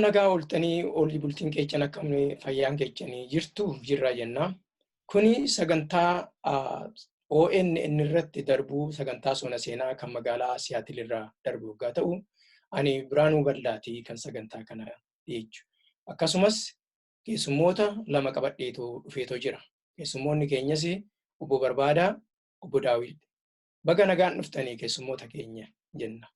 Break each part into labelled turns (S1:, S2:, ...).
S1: Nagaa ooltanii oolli bultiin keessan akkam fayyaan keessanii jirtu jirra jenna. Kuni sagantaa ONN irratti darbu sagantaa sona seenaa kan magaalaa Siyaatil irraa darbu yoggaa ta'u, ani Biraanuu Baldaatii kan sagantaa kana dhiyeechu. Akkasumas keessummoota lama qabadheetoo dhufeetoo jira. Keessummoonni keenyas Obbo Barbaadaa, Obbo Daawit. Baga nagaan dhuftanii keessummoota keenya jenna.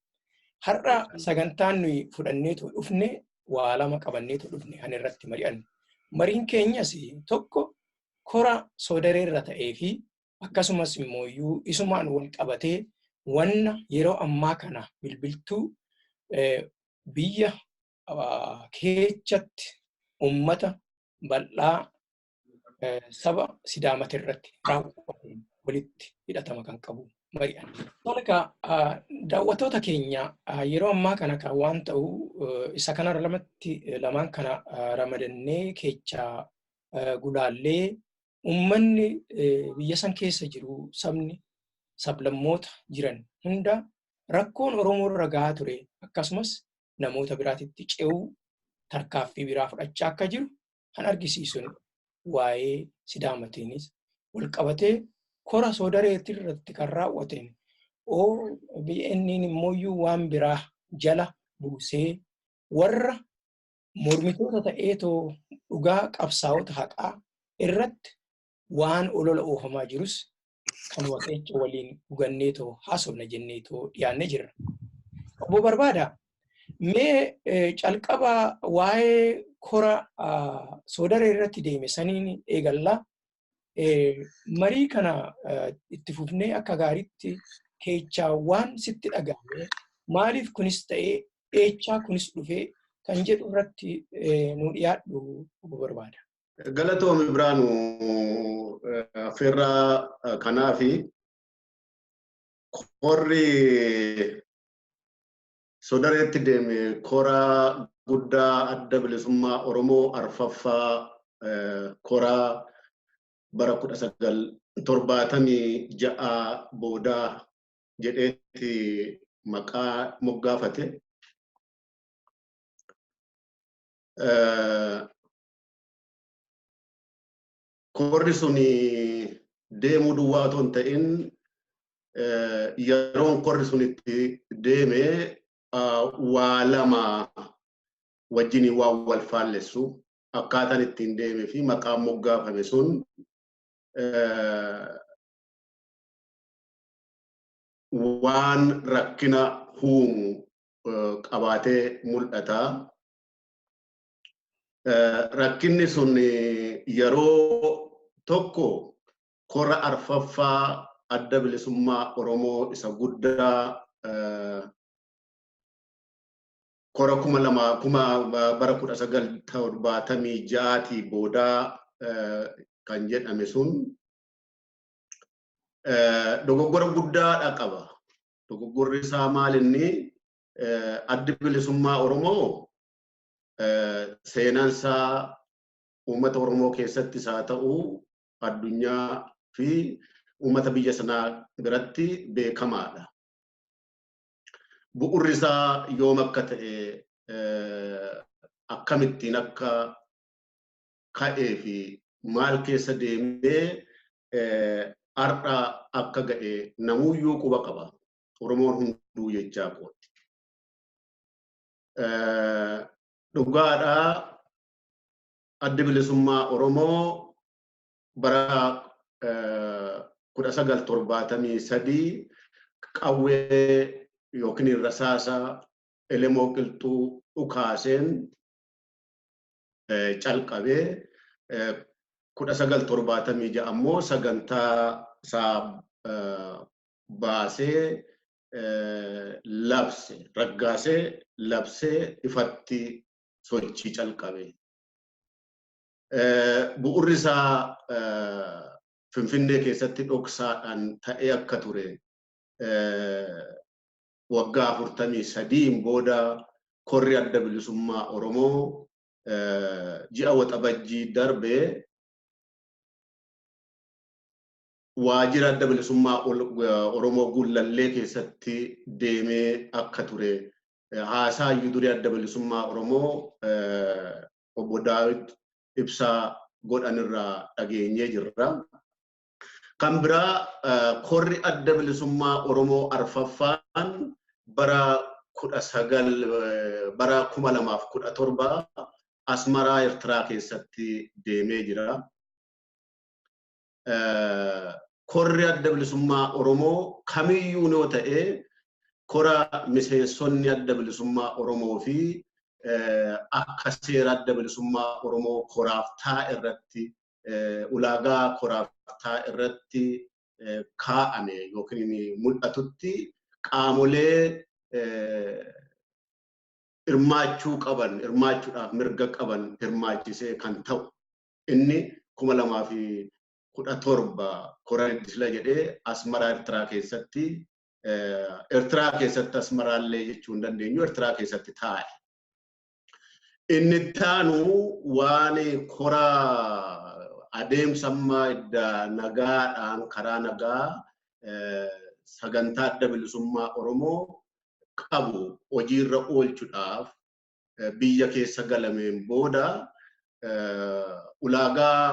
S1: Har'a sagantaan nuyi fudhanneetoo dhufne waa lama qabanneetoo dhufne kan irratti mari'annu. Mariin keenyas tokko kora soodareerra ta'ee fi akkasumas immoo isumaan wal qabatee wanna yeroo ammaa kana bilbiltuu biyya keechatti ummata bal'aa saba Sidaamati irratti raawwateen walitti hidhatama kan qabu mari'an. Toleka daawwattoota keenya yeroo ammaa kana kan waan ta'u isa kana lamatti lamaan kana ramadannee keechaa gulaallee ummanni biyya san keessa jiru sabni sablammoota jiran hunda rakkoon Oromoo irra gahaa ture akkasumas namoota biraatitti ce'uu tarkaaffii biraa fudhachaa akka jiru kan argisiisun waa'ee Sidaamatiinis wal qabatee kora soodareetti irratti kan raawwateen OBN immooyyuu waan biraa jala buusee warra mormitoota ta'eetoo dhugaa qabsaa'ota haqaa irratti waan olola oofamaa jirus kan waqeecha waliin huganneetoo haasofna jenneetoo dhiyaannee jirra. Obbo Barbaadaa, mee calqaba waa'ee kora soodaree irratti deeme saniin eegallaa. Marii kana itti fufnee akka gaariitti keechaa waan sitti dhagahame maaliif kunis ta'ee eechaa kunis dhufee kan jedhu irratti nu dhiyaadhu obbo Barbaada.
S2: Galatoomi Biraanu affeerraa kanaafi korri sodareetti deeme kora guddaa adda bilisummaa Oromoo arfaffaa kora bara 1976 boodaa jedheetti maqaa moggaafate. Korri sun deemuu duwwaa otoo hin ta'in yeroon korri sun itti deeme waa lama wajjin waan wal faallessu akkaataan ittiin deeme fi maqaan moggaafame sun waan rakkina huumu qabaatee mul'ata. Rakkinni sun yeroo tokko kora arfaffaa adda bilisummaa Oromoo isa guddaa kora 2000 kuma bara 1976 boodaa kan jedhame sun dogoggora guddaadha qaba. Dogoggorri isaa maal inni addi bilisummaa Oromoo seenaan isaa uummata Oromoo keessattis haa ta'u addunyaa fi uummata biyya sanaa biratti beekamaadha. Bu'urri isaa yoom akka ta'e akkamittiin akka ka'ee fi maal keessa deemee har'a akka ga'e namuuyyuu quba qaba. Oromoon hunduu jechaa kooti. Dhugaadhaa addi bilisummaa Oromoo bara 1973 qawwee yookiin rasaasa elemoo qilxuu dhukaaseen calqabee 1976 ammoo sagantaa isaa baasee labse raggaasee labsee ifatti sochii calqabe. Bu'urri isaa Finfinnee keessatti dhoksaadhaan ta'ee akka ture waggaa 43 booda korri adda bilisummaa Oromoo ji'a Waxabajjii darbe waajjira adda bilisummaa Oromoo Gullallee keessatti deemee akka ture Haasaa iyyuu durii Adda Bilisummaa Oromoo obbo Daawit Ibsaa godhan irraa dhageenyee jirra. Kan biraa korri Adda Bilisummaa Oromoo arfaffaan bara 19 bara 2017 Asmaraa Eertiraa keessatti deemee jira. Korri Adda Bilisummaa Oromoo kamiyyuu yoo ta'e kora miseensonni Adda Bilisummaa Oromoo fi akka seera Adda Bilisummaa Oromoo koraaf taa'e irratti ulaagaa koraaf taa'e irratti kaa'ame yookiin mul'atutti qaamolee hirmaachuu qaban hirmaachuudhaaf mirga qaban hirmaachisee kan ta'u inni 2017 kora Iddisla jedhee Asmaraa Eertiraa keessatti Eertiraa keessatti Asmaraallee jechuu hin dandeenyu Eertiraa keessatti taa'e. Inni taanu waan kora adeemsa ammaa idda nagaadhaan karaa nagaa sagantaa Adda Bilisummaa Oromoo qabu hojiirra oolchuudhaaf biyya keessa galameen booda ulaagaa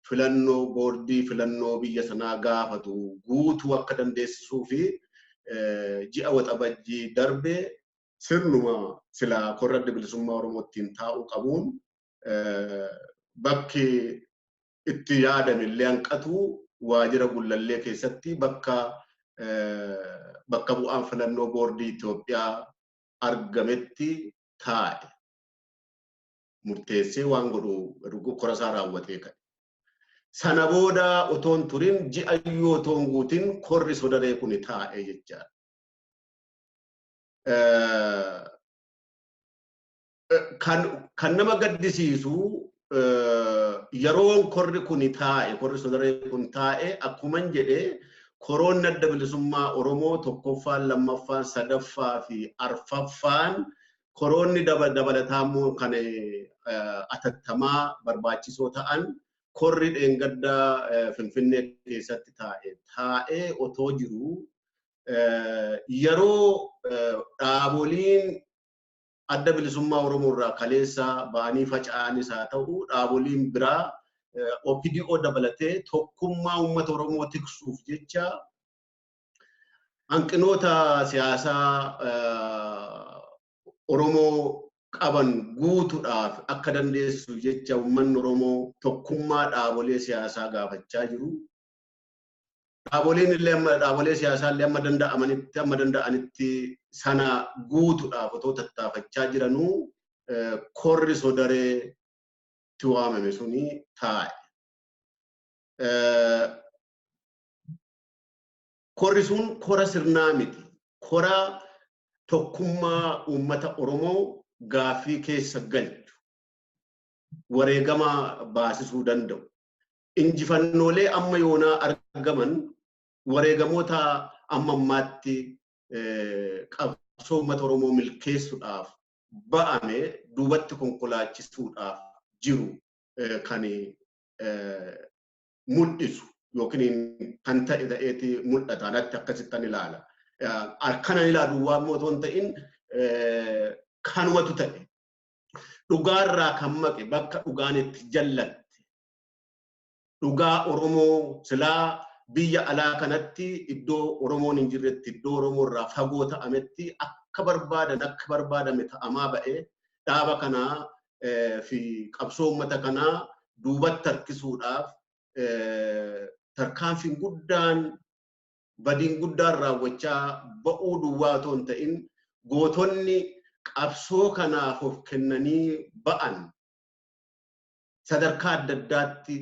S2: filannoo boordii filannoo biyya sanaa gaafatu guutuu akka dandeessisuu fi ji'a Waxabajjii darbe sirnuma silaa korra Adda Bilisummaa Oromoo ittiin taa'uu qabuun bakki itti yaadame illee hanqatu waajjira Gullallee keessatti bakka bu'aan filannoo boordii Itoophiyaa argametti taa'e. Murteessee waan godhu kora isaa raawwatee ka'e. Sana booda otoon turin ji'ayyuu otoon guutin korri sodaree kun taa'e jechaadha. Kan nama gaddisiisu yeroon korri kun taa'e, korri sodaree kun taa'e akkuman jedhee koroonni Adda Bilisummaa Oromoo tokkoffaan, lammaffaan, sadaffaa fi arfaffaan koroonni dabalataa immoo kan atattamaa barbaachisoo ta'an korri dheengaddaa Finfinnee keessatti taa'ee otoo jiru yeroo dhaaboliin Adda Bilisummaa Oromoo irraa kaleessa ba'anii faca'anis haa ta'u dhaaboliin biraa OPDO dabalatee tokkummaa uummata Oromoo tiksuuf jecha hanqinoota siyaasaa Oromoo qaban guutuudhaaf akka dandeessisu jecha uummanni Oromoo tokkummaa dhaabolee siyaasaa gaafachaa jiru. Dhaaboleen illee amma dhaabolee siyaasaa illee amma danda'anitti sana guutuudhaaf otoo tattaafachaa jiranuu korri sodaree itti waamame suni taa'e. Korri sun kora sirnaa miti. Kora tokkummaa uummata Oromoo gaaffii keessa galchu wareegama baasisuu danda'u. Injifannoolee amma yoonaa argaman wareegamoota amma ammaatti qabsoo uummata Oromoo milkeessuudhaaf ba'ame duubatti konkolaachisuudhaaf jiru kan mul'isu yookiin kan ta'e ta'eeti mul'ata. Anatti akkasittan ilaala. Akkanan ilaalu waan otoo hin ta'in kanumatu ta'e. Dhugaarraa kan maqe bakka dhugaan itti jallatte. Dhugaa Oromoo silaa biyya alaa kanatti iddoo Oromoon hin jirretti iddoo Oromoo irraa fagoo ta'ametti akka barbaadan akka barbaadame ta'amaa ba'ee dhaaba kanaa fi qabsoo uummata kanaa duubatti harkisuudhaaf tarkaanfiin guddaan badiin guddaan raawwachaa ba'uu duwwaa otoo hin ta'in gootonni qabsoo kanaaf of kennanii ba'an sadarkaa adda addaatti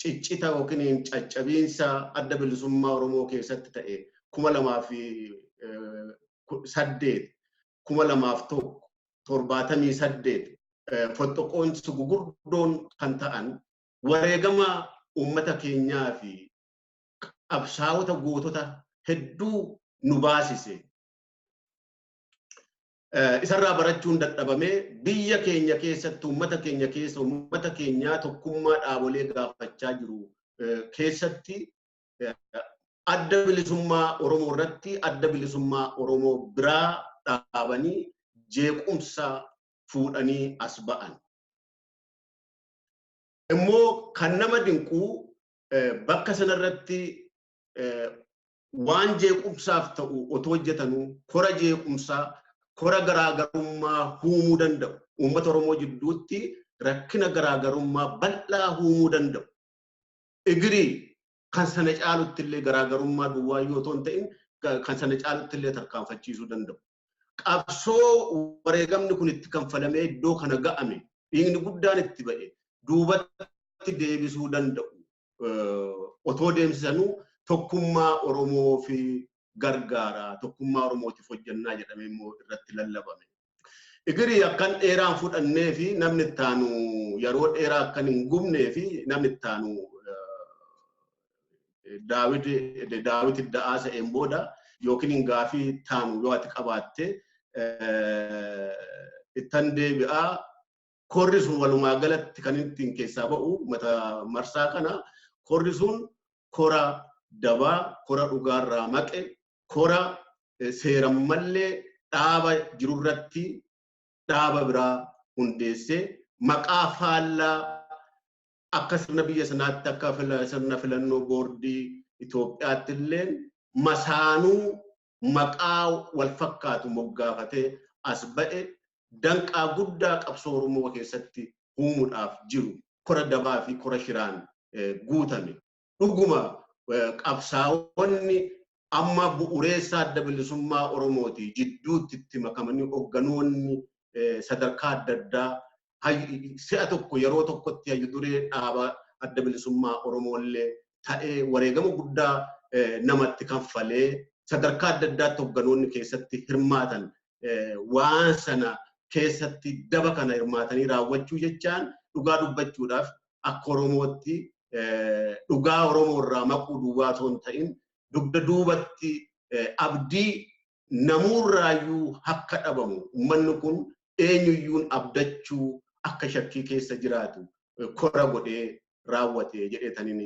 S2: ciccita yookiin caccabiinsa Adda Bilisummaa Oromoo keessatti ta'e 2008 2001 78 fottoqoonsi gugurdoon kan ta'an wareegama uummata keenyaa fi qabsaa'ota gootota hedduu nu baasise. Isarraa barachuun dadhabamee biyya keenya keessatti uummata keenya keessa uummata keenyaa tokkummaa dhaabolee gaafachaa jiru keessatti Adda Bilisummaa Oromoo irratti Adda Bilisummaa Oromoo biraa dhaabanii jeequmsa fuudhanii as ba'an. Immoo kan nama dinquu bakka sanarratti waan jeequmsaaf ta'u otoo hojjetanuu kora jeequmsaa, kora garaagarummaa uumuu danda'u. Uummata Oromoo jidduutti rakkina garaagarummaa bal'aa uumuu danda'u. Igirii kan sana caalutti illee garaagarummaa duwwaa yoo otoo hin ta'in kan sana caalutti illee tarkaanfachiisuu danda'u. Qabsoo wareegamni kun itti kanfalamee iddoo kana ga'ame, dhiigni guddaan itti ba'e, duubatti deebisuu danda'u. Otoo deemsisanuu tokkummaa Oromoo fi gargaara, tokkummaa Oromootiif hojjannaa jedhamee immoo irratti lallabame. Igirii akkan dheeraan fudhannee fi namni ittaanu yeroo dheeraa akkan hin gubnee fi namni ittaanu Daawit Idda'aa sa'een booda yookiin gaafii ittaanu yoo ati qabaatte ittan deebi'aa. Korri sun walumaa galatti kan ittiin keessaa ba'u mata marsaa kana korri sun kora dabaa, kora dhugaarraa maqe, kora seeran mallee dhaaba jirurratti dhaaba biraa hundeessee maqaa faallaa akka sirna biyya sanaatti akka sirna filannoo boordii Itoophiyaatti illee masaanuu maqaa wal fakkaatu moggaafatee as ba'e danqaa guddaa qabsoo Oromoo keessatti uumuudhaaf jiru kora dabaa fi kora shiraan guutame. Dhuguma qabsaa'onni amma bu'uureessaa adda bilisummaa Oromooti jidduutti itti makamanii hoogganoonni sadarkaa adda addaa si'a tokko yeroo tokkotti hayyu duree dhaaba adda bilisummaa Oromoo illee ta'ee wareegama guddaa namatti kanfalee sadarkaa adda addaatti hoogganoonni keessatti hirmaatan waan sana keessatti daba kana hirmaatanii raawwachuu jechaan dhugaa dubbachuudhaaf akka Oromootti dhugaa Oromoo irraa maquu duwwaa otoo hin ta'in dugda duubatti abdii namuurraayyuu akka dhabamu uummanni kun eenyuyyuun abdachuu akka shakkii keessa jiraatu kora godhee raawwate jedheetaniin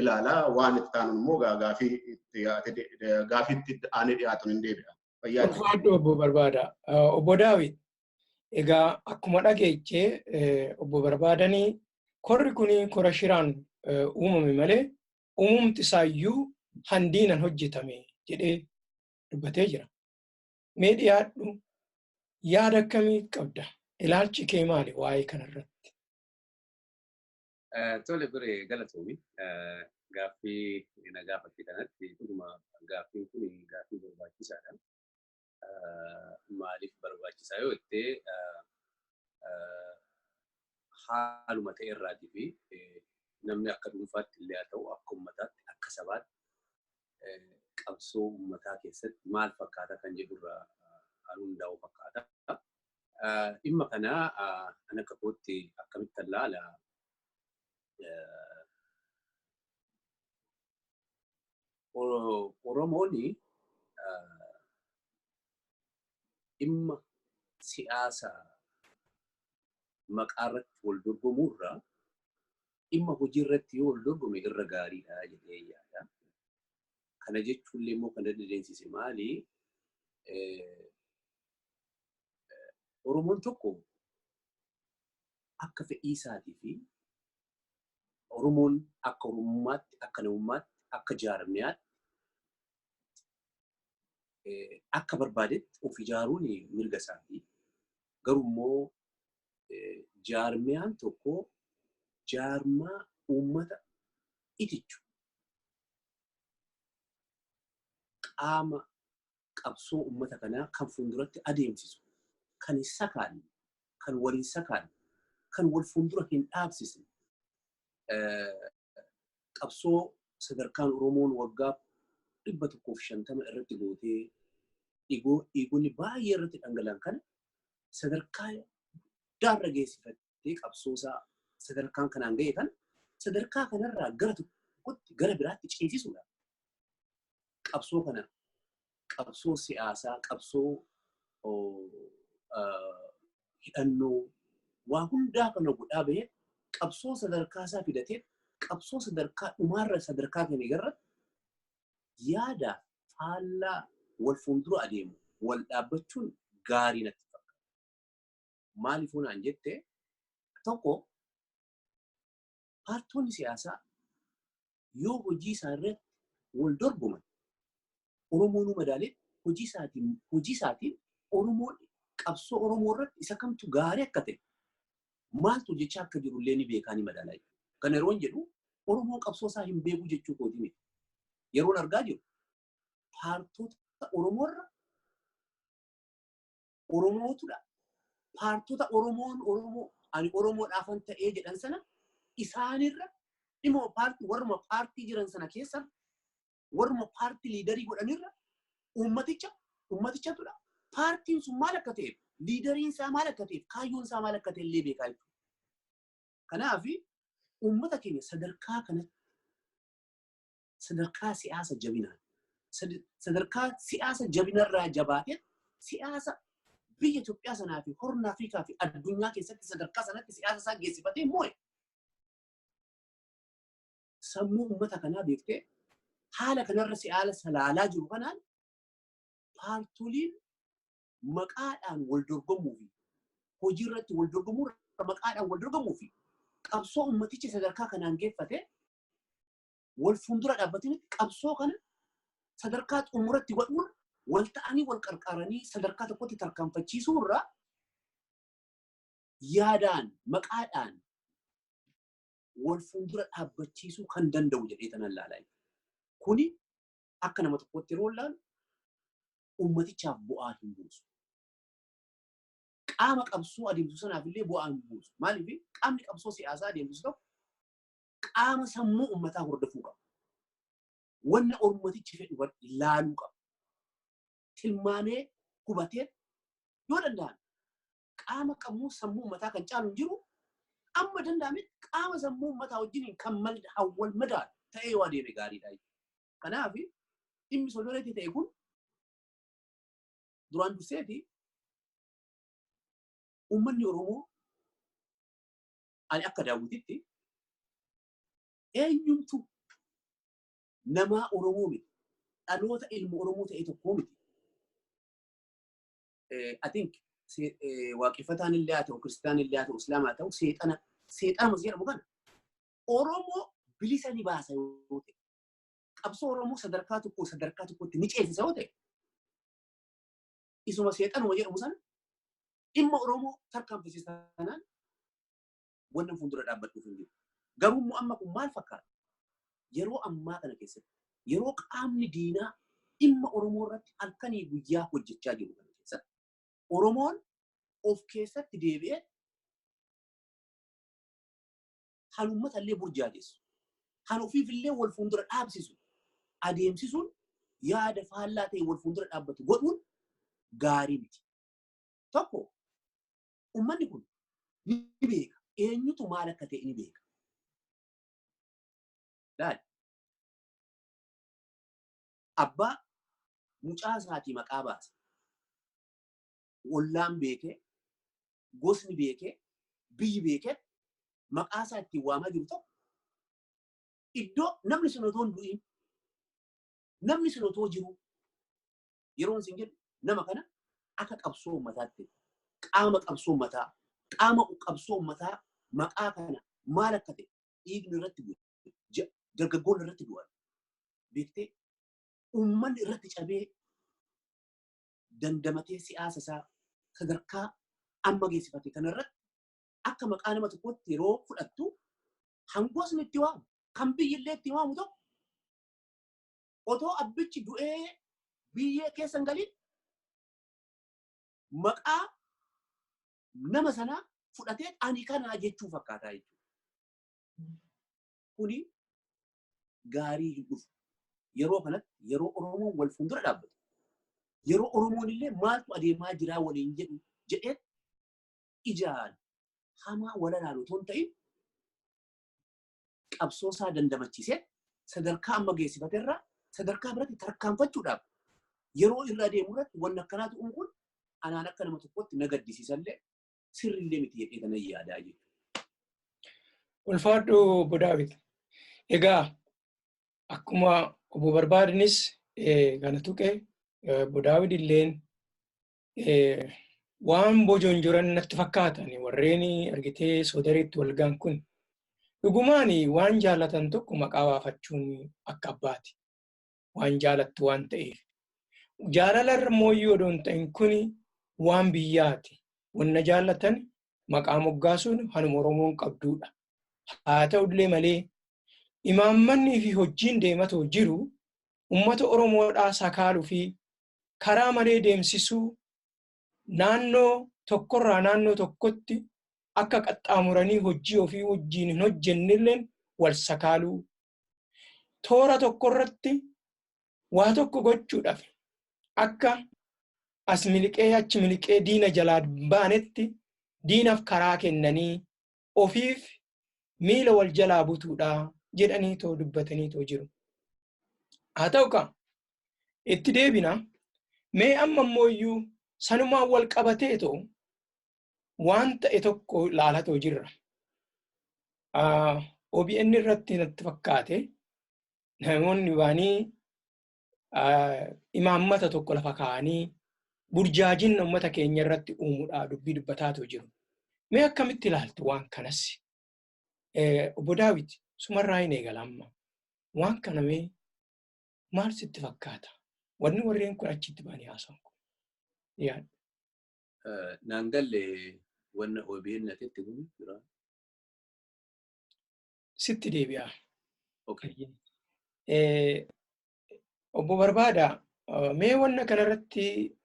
S2: ilaala. Waan itti aanu immoo gaafii itti aanee dhiyaatu hin deebi'a.
S1: Ulfaadhu obbo Barbaada. Obbo Daawit, egaa akkuma dhageechee obbo Barbaadanii korri kun kora shiraan uumame malee uumamti isaayyuu handiinan hojjetame jedhee dubbatee jira. Mee dhiyaadhu yaada akkamii qabda? Ilaalchi kee maali waa'ee kanarratti?
S3: Tole biree galatoomi. Gaaffii na gaafatte kanatti dhuguma gaaffiin kun gaaffii barbaachisaadha. Maaliif barbaachisaa yoo jettee haaluma ta'e irraatii fi namni akka dhuunfaatti illee haa ta'u akka uummataatti akka sabaatti qabsoo uummataa keessatti maal fakkaata kan jedhurraa kan hundaa'u fakkaata. Dhimma kana an akka kootti akkamitti ilaala? Oromoon dhimma siyaasaa maqaa irratti wal dorgomuurraa dhimma hojii irratti yoo wal dorgome irra gaariidha jedhee yaada. Kana jechuun immoo kan dandeessise maali? Oromoon tokko akka fedhii isaatii fi Oromoon akka Oromummaatti, akka namummaatti, akka jaarmiyaatti akka barbaadetti of ijaaruun mirga isaati. Garuu immoo jaarmiyaan tokko jaarmaa uummata itichu qaama qabsoo uummata kanaa kan fuulduratti adeemsisu, kan hin sakaalle, kan wal hin sakaalle, kan wal fuuldura hin dhaabsisne qabsoo sadarkaan Oromoon waggaa 150 irratti gootee dhiigonni baay'ee irratti dhangala'an kana sadarkaa guddaarra geessifattee qabsoo isaa sadarkaan kanaan ga'e kana sadarkaa kanarraa gara tokkotti gara biraatti ceesisuudha. Qabsoo kana qabsoo siyaasaa, qabsoo hidhannoo waa hundaa kana godhaa bahee qabsoo sadarkaa isaa fidatee qabsoo sadarkaa dhumaarra sadarkaa kana garra yaada faallaa wal fuuldura adeemu wal dhaabbachuun gaarii natti fakkaata. Maaliifuu naan jette, tokko, paartonni siyaasaa yoo hojii isaa irratti wal dorgoman, Oromoonuu madaalee hojii isaatiin Oromoon qabsoo Oromoo irratti isa kamtu gaarii akka ta'e, maaltu hojjechaa akka jiru illee ni beekaa, ni madaalaa jechuudha. Kana yeroon jedhu Oromoon qabsoo isaa hin beeku jechuu kooti miti. Yeroon argaa jiru paartota Oromoorra Oromootudha. Paartota Oromoon Oromoo ani Oromoodhaafan ta'ee jedhan sana isaanirra dhimma paartii, warruma paartii jiran sana keessa warruma paartii leader godhanirra uummatichatudha. Paartiin sun maal akka ta'eef, leaderiin isaa maal akka ta'eef, kaayyoon isaa maal akka ta'e illee beekaa jechuudha. Kanaaf uummata keenya sadarkaa kanatti, sadarkaa siyaasa jabinaan, sadarkaa siyaasa jabinarraa jabaatee siyaasa biyya Itoophiyaa sanaa fi Horna Afrikaa fi addunyaa keessatti sadarkaa sanatti siyaasa isaa geessifatee moo'e. Sammuu uummata kanaa beektee, haala kanarra siyaasa salaalaa jiru kanaan paartoliin maqaadhaan wal dorgomuu fi hojii irratti wal dorgomuu, maqaadhaan wal dorgomuu fi qabsoo ummatichi sadarkaa kanaan geeffate wal fuuldura dhaabbatanii qabsoo kana sadarkaa xumuratti godhuun, wal ta'anii wal qarqaaranii sadarkaa tokkotti tarkaanfachiisuu irraa yaadaan maqaadhaan wal fuuldura dhaabbachiisuu kan danda'u jedhee tanan laalaa. Kuni akka nama tokkotti yeroo ilaalu ummatichaaf bu'aa hin buusu. Qaama qabsoo adeemsisu sanaaf illee bu'aa hin buusu. Maaliif? Qaamni qabsoo siyaasaa adeemsisu tokko qaama sammuu uummataa hordofuu qaba. Wanna ummatichi fedhu ilaaluu qaba. Tilmaamee hubatee yoo danda'ame qaama qabuu sammuu uummataa kan caalu hin jiru, amma danda'ametti qaama sammuu uummataa wajjin kan wal madaalu ta'ee yoo adeeme gaariidha. Kanaaf dhimmi Sodoleetti ta'e kun duraan durseeti uummanni Oromoo, ani akka daawwititti, eenyumtu namaa Oromoo miti, dhaloota ilma Oromoo ta'e tokkoo miti. I think waaqeffataan illee haa ta'u, kiristaan illee haa ta'u, islaama haa ta'u, seexana seexana jedhamu kana Oromoo bilisa ni baasa yoo ta'e, qabsoo Oromoo sadarkaa tokkoo sadarkaa tokkotti ni ceesisa yoo ta'e, isuma seexanuma jedhamu sana dhimma Oromoo tarkaanfisiisa sanaan wannan fuuldura dhaabbadhuuf hin jiru. Garuu immoo amma kun maal fakkaata? Yeroo ammaa kana keessatti, yeroo qaamni diinaa dhimma Oromoo irratti halkanii guyyaa hojjechaa jiru kana keessatti, Oromoon of keessatti deebi'ee han uummata illee burjaajessu, han ofiif illee wal fuuldura dhaabsisu, adeemsisuun yaada faallaa ta'e wal fuuldura dhaabbatu godhuun gaarii miti. Tokko, uummanni kun ni beeka. Eenyutu maal akka ta'e ni beeka. Laali. Abbaa mucaa isaatii maqaa baasa. Ollaan beekee, gosni beekee, biyyi beekee maqaa isaa ittiin waamaa jiru tokko, iddoo namni sun otoo hin du'in, namni sun otoo jiru, yeroon isin jedhu nama kana akka qabsoo uummataatti, qaama qabsoo uummataa, qaama qabsoo uummataa maqaa kana maal akka ta'e dhiigni irratti bu'e, dargaggoonni irratti du'an beektee, uummanni irratti cabee dandamatee siyaasa isaa sadarkaa amma geessifate kanarratti akka maqaa nama tokkootti yeroo fudhattu, hangosni itti waamu kan biyyillee itti waamu tokko otoo abbichi du'ee biyyee keessa hin galin maqaa nama sanaa fudhatee ani kanaa jechuu fakkaataa jechuudha. Kuni gaarii hin dhufu. Yeroo kanatti, yeroo Oromoon wal fuuldura dhaabbatu, yeroo Oromoon illee maaltu adeemaa jiraa waliin jedhu jedhee ijaan hamaa wal ilaalu otoo hin ta'in, qabsoo isaa dandamachiisee sadarkaa amma geessifate irraa sadarkaa biratti tarkaanfachuudhaaf yeroo irra adeemu irratti wanni akkanaa ta'uun kun anaan akka nama tokkotti na gaddisiisallee, sirrillee miti jedhee kanan yaadaa jechuudha.
S1: Ulfaadhu, Obbo Daawit. Egaa akkuma obbo Barbaadnis kana tuqe, obbo Daawit illeen Waan bojonjoran natti fakkaatan warreen argitee Soodareetti walgaan kun. Dhugumaan waan jaalatan tokko maqaa baafachuun akka abbaati. Waan jaalattu waan ta'eef. Jaalala immoo yoo hin ta'in kun waan biyyaati. Wanna jaallatan maqaa moggaasuun hanuma Oromoon qabduudha. Haa ta'ullee malee imaammannii fi hojiin deematoo jiru uummata Oromoodhaa sakaaluu fi karaa malee deemsisuu naannoo tokkorraa naannoo tokkotti akka qaxxaamuranii hojii ofii wajjin hin hojjennelleen wal sakaaluu. Toora tokkorratti waa tokko gochuudhaaf akka as miliqee achi miliqee diina jalaa baanetti diinaaf karaa kennanii ofiif miila wal jalaa butuudhaa jedhanii too dubbatanii too jiru. Haa ta'u kaa itti deebina. Mee amma immoo iyyuu sanumaan wal qabatee too waan ta'e tokko ilaalatoo jirra. OBN irratti natti fakkaate namoonni baanii imaammata tokko lafa kaa'anii burjaajina uummata keenya irratti uumuudhaa dubbii dubbataatoo jiru. Mee akkamitti ilaaltu waan kanas? Obbo Daawit sumarraa hin eegala amma. Waan kana mee maal sitti fakkaata? Wanni warreen kun achitti ba'anii haasa'an kun. Yaaddu.
S3: Naan galle wanna OBN atitti kun jira.
S1: Sitti deebi'a. Obbo Barbaada, mee wanna kanarratti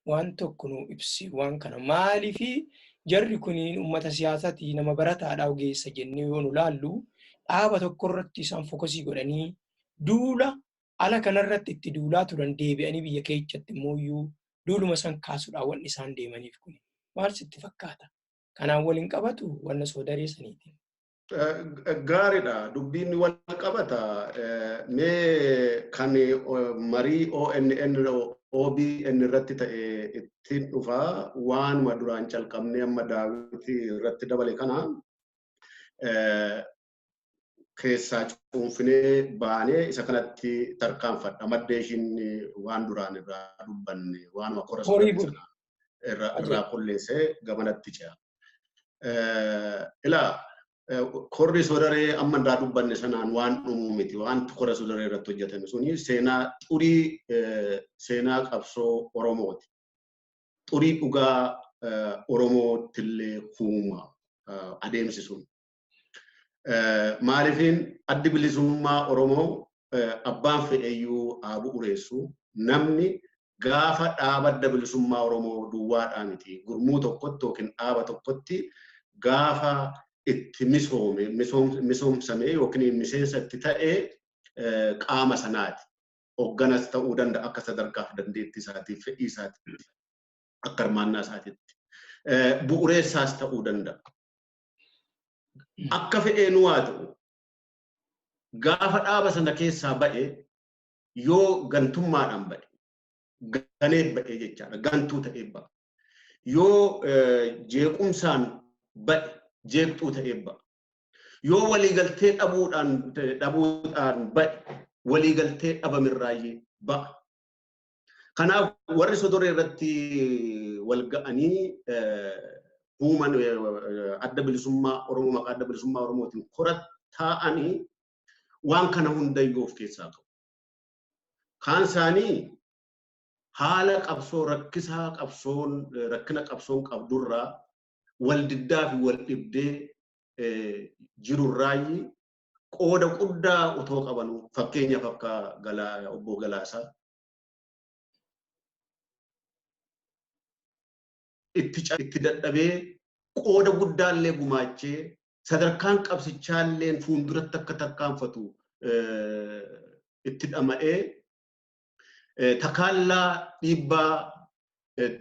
S1: waan tokko nu ibsi waan kana maaliifi jarri kun uummata siyaasaati nama barataadhaa ogeessa jennee yoo nu laallu dhaaba tokkorratti isaan fokasii godhanii duula ala kanarratti itti duulaa turan deebi'anii biyya keessatti immoo duuluma san kaasuudhaan wanni isaan deemaniif kun maal sitti fakkaata? Kanaan waliin qabatu wanna Soodaree saniitiin.
S2: Gaariidha. Dubbiin wal qabata. Mee kan marii ONN OBN irratti ta'e ittiin dhufa waanuma duraan calqabnee amma Daawit irratti dabale kana keessaa cuunfinee baanee isa kanatti tarkaanfadha. Maddee ishiin waan duraan irraa dubbanne waanuma kora irraa qulleessee gamanatti ce'a. Ilaa korri Soodaree amma irraa dubbanne sanaan waan dhumuu miti. Waan kora Soodaree irratti hojjetame suni seenaa xurii seenaa qabsoo Oromooti. Xurii dhugaa Oromootillee huuma adeemsi sun. Maaliifin addi bilisummaa Oromoo abbaan fedheyyuu haa bu'uureessu namni gaafa dhaaba adda bilisummaa Oromoo duwwaadhaa miti. Gurmuu tokkotti yookiin dhaaba tokkotti gaafa itti misoome misoomsame yookiin miseensa itti ta'e qaama sanaati. Hoogganas ta'uu danda'a akka sadarkaaf dandeettii isaatiif fedhii isaatiitti akka hirmaannaa isaatiitti. Bu'uureessaas ta'uu danda'a. Akka fedheen waa ta'u gaafa dhaaba sana keessaa ba'e yoo gantummaadhaan ba'e ganee ba'e jechaadha. Gantuu ta'ee ba'a. Yoo jeequmsaan ba'e jeeqxuu ta'ee ba'a. Yoo waliigaltee dhabuudhaan ba'e waliigaltee dhabamirraayyee ba'a. Kanaaf warri Sodoree irratti wal ga'anii huuman adda bilisummaa Oromoo maqaa adda bilisummaa Oromootiin kora taa'anii waan kana hundayyuu of keessaa qabu. Kaan isaanii haala qabsoo rakkisaa qabsoon rakkina qabsoon qabdurraa wal diddaa fi wal dhibdee jirurraayi qooda guddaa otoo qabanu fakkeenyaaf akka obbo Galaasaa itti dadhabee qooda guddaallee gumaachee sadarkaan qabsichaallee fuulduratti akka tarkaanfatu itti dhama'ee takaallaa dhiibbaa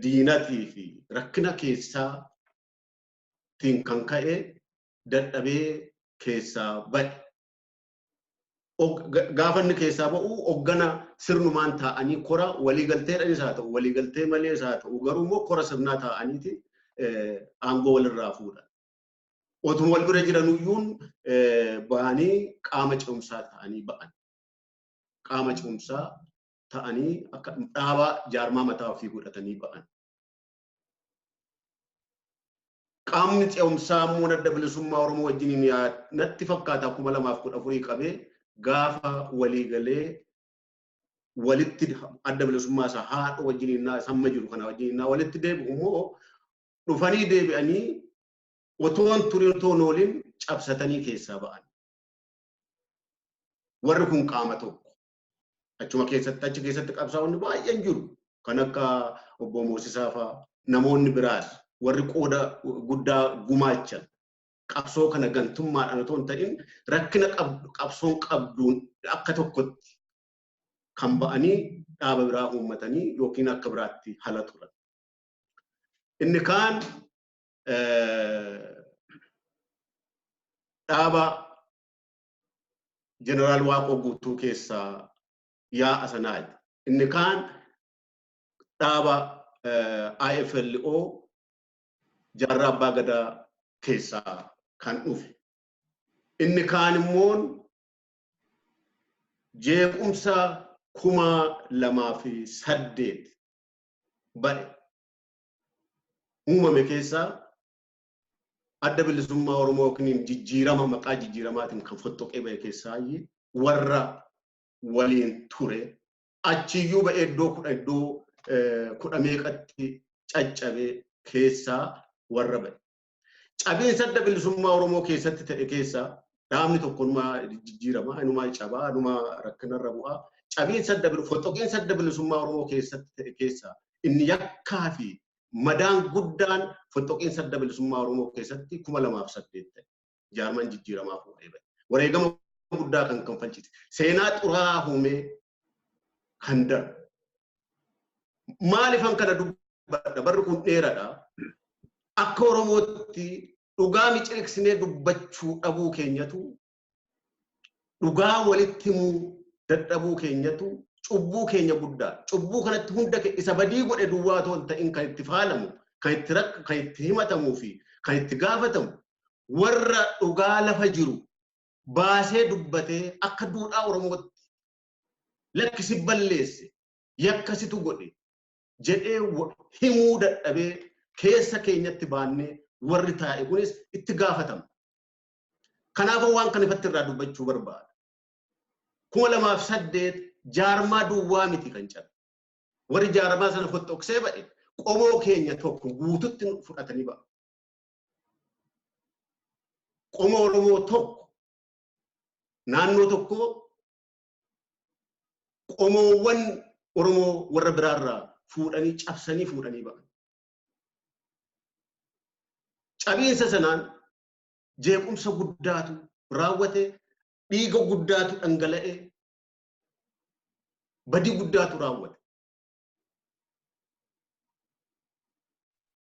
S2: diinatii fi rakkina keessaa tiin kan ka'e dadhabee keessaa ba'e. Gaafa inni keessaa ba'u hoggana sirnumaan taa'anii kora waliigalteedhaanis haa ta'u waliigaltee malees haa ta'u garuu immoo kora sirnaa taa'aniiti aangoo walirraa fuudhan. Otuma wal bira jiranuyyuun ba'anii qaama ce'umsaa ta'anii ba'an. Qaama ce'umsaa ta'anii akka dhaabaa jaarmaa mataa ofii godhatanii ba'an. Qaamni ce'umsaa immoo Adda Bilisummaa Oromoo wajjiniin natti fakkaata 2014 qabee gaafa waliigalee walitti Adda Bilisummaa isaa haadha wajjiniin samma jiru kana wajjiniin walitti deebi'u immoo dhufanii deebi'anii otoon turin otoon oolin cabsatanii keessaa ba'an. Warri kun qaama tokko. Achuma keessatti achi keessatti qabsaa'onni baay'een jiru. Kan akka obbo Moosisaa fa'aa namoonni biraas warri qooda guddaa gumaachan qabsoo kana gantummaadhaan otoo hin ta'in rakkina qabsoon qabduun akka tokkotti kan ba'anii dhaaba biraa uummatanii yookiin akka biraatti hala turan. Inni kaan dhaaba Jeneraal Waaqoo Guutuu keessaa yaa'a sanaati. Inni kaan dhaaba IFLO Jaarraa Abbaa Gadaa keessaa kan dhufe. Inni kaan immoo jeequmsa 2008 ba'e uumame keessaa Adda Bilisummaa Oromoo yookiin jijjiirama maqaa jijjiiramaatiin kan fottoqee ba'e keessaa warra waliin ture achiyyuu ba'e iddoo kudha meeqatti caccabee keessaa warra ba'e. Cabiinsa Adda Bilisummaa Oromoo keessatti ta'e keessaa dhaabni tokko inumaa jijjiirama, inumaa cabaa, inumaa rakkinarra bu'aa. Cabiinsa fottoqiinsa Adda Bilisummaa Oromoo keessatti ta'e keessaa inni yakkaa fi madaan guddaan fottoqiinsa Adda Bilisummaa Oromoo keessatti 2008 ta'e. Jaarmaan jijjiiramaa fuudhee ba'e. Wareegama guddaa kan kanfalchise. Seenaa xuraa uumee kan darbu. Maaliifan kana dubbadha? Barri kun dheeraadha. Akka Oromootti dhugaa miciriqsinee dubbachuu dhabuu keenyatu, dhugaa walitti himuu dadhabuu keenyatu cubbuu keenya guddaa. Cubbuu kanatti hunda isa badii godhe duwwaa otoo hin ta'in kan itti faalamu, kan itti rakka, kan itti himatamuu fi kan itti gaafatamu warra dhugaa lafa jiru baasee dubbatee akka duudhaa Oromootti lakkisi balleesse, yakkasitu godhe jedhee himuu dadhabee keessa keenyatti baannee warri taa'e kunis itti gaafatama. Kanaafuu waan kana ifatti irraa dubbachuu barbaada. 2008 jaarmaa duwwaa miti kan cabe. Warri jaarmaa sana fottoqsee ba'e qomoo keenya tokko guututti fudhatanii ba'a. Qomoo Oromoo tokko naannoo tokko qomoowwan Oromoo warra biraarraa fuudhanii cabsanii fuudhanii ba'an. Cabiinsa sanaan jeequmsa guddaatu raawwate, dhiiga guddaatu dhangala'e, badii guddaatu raawwate.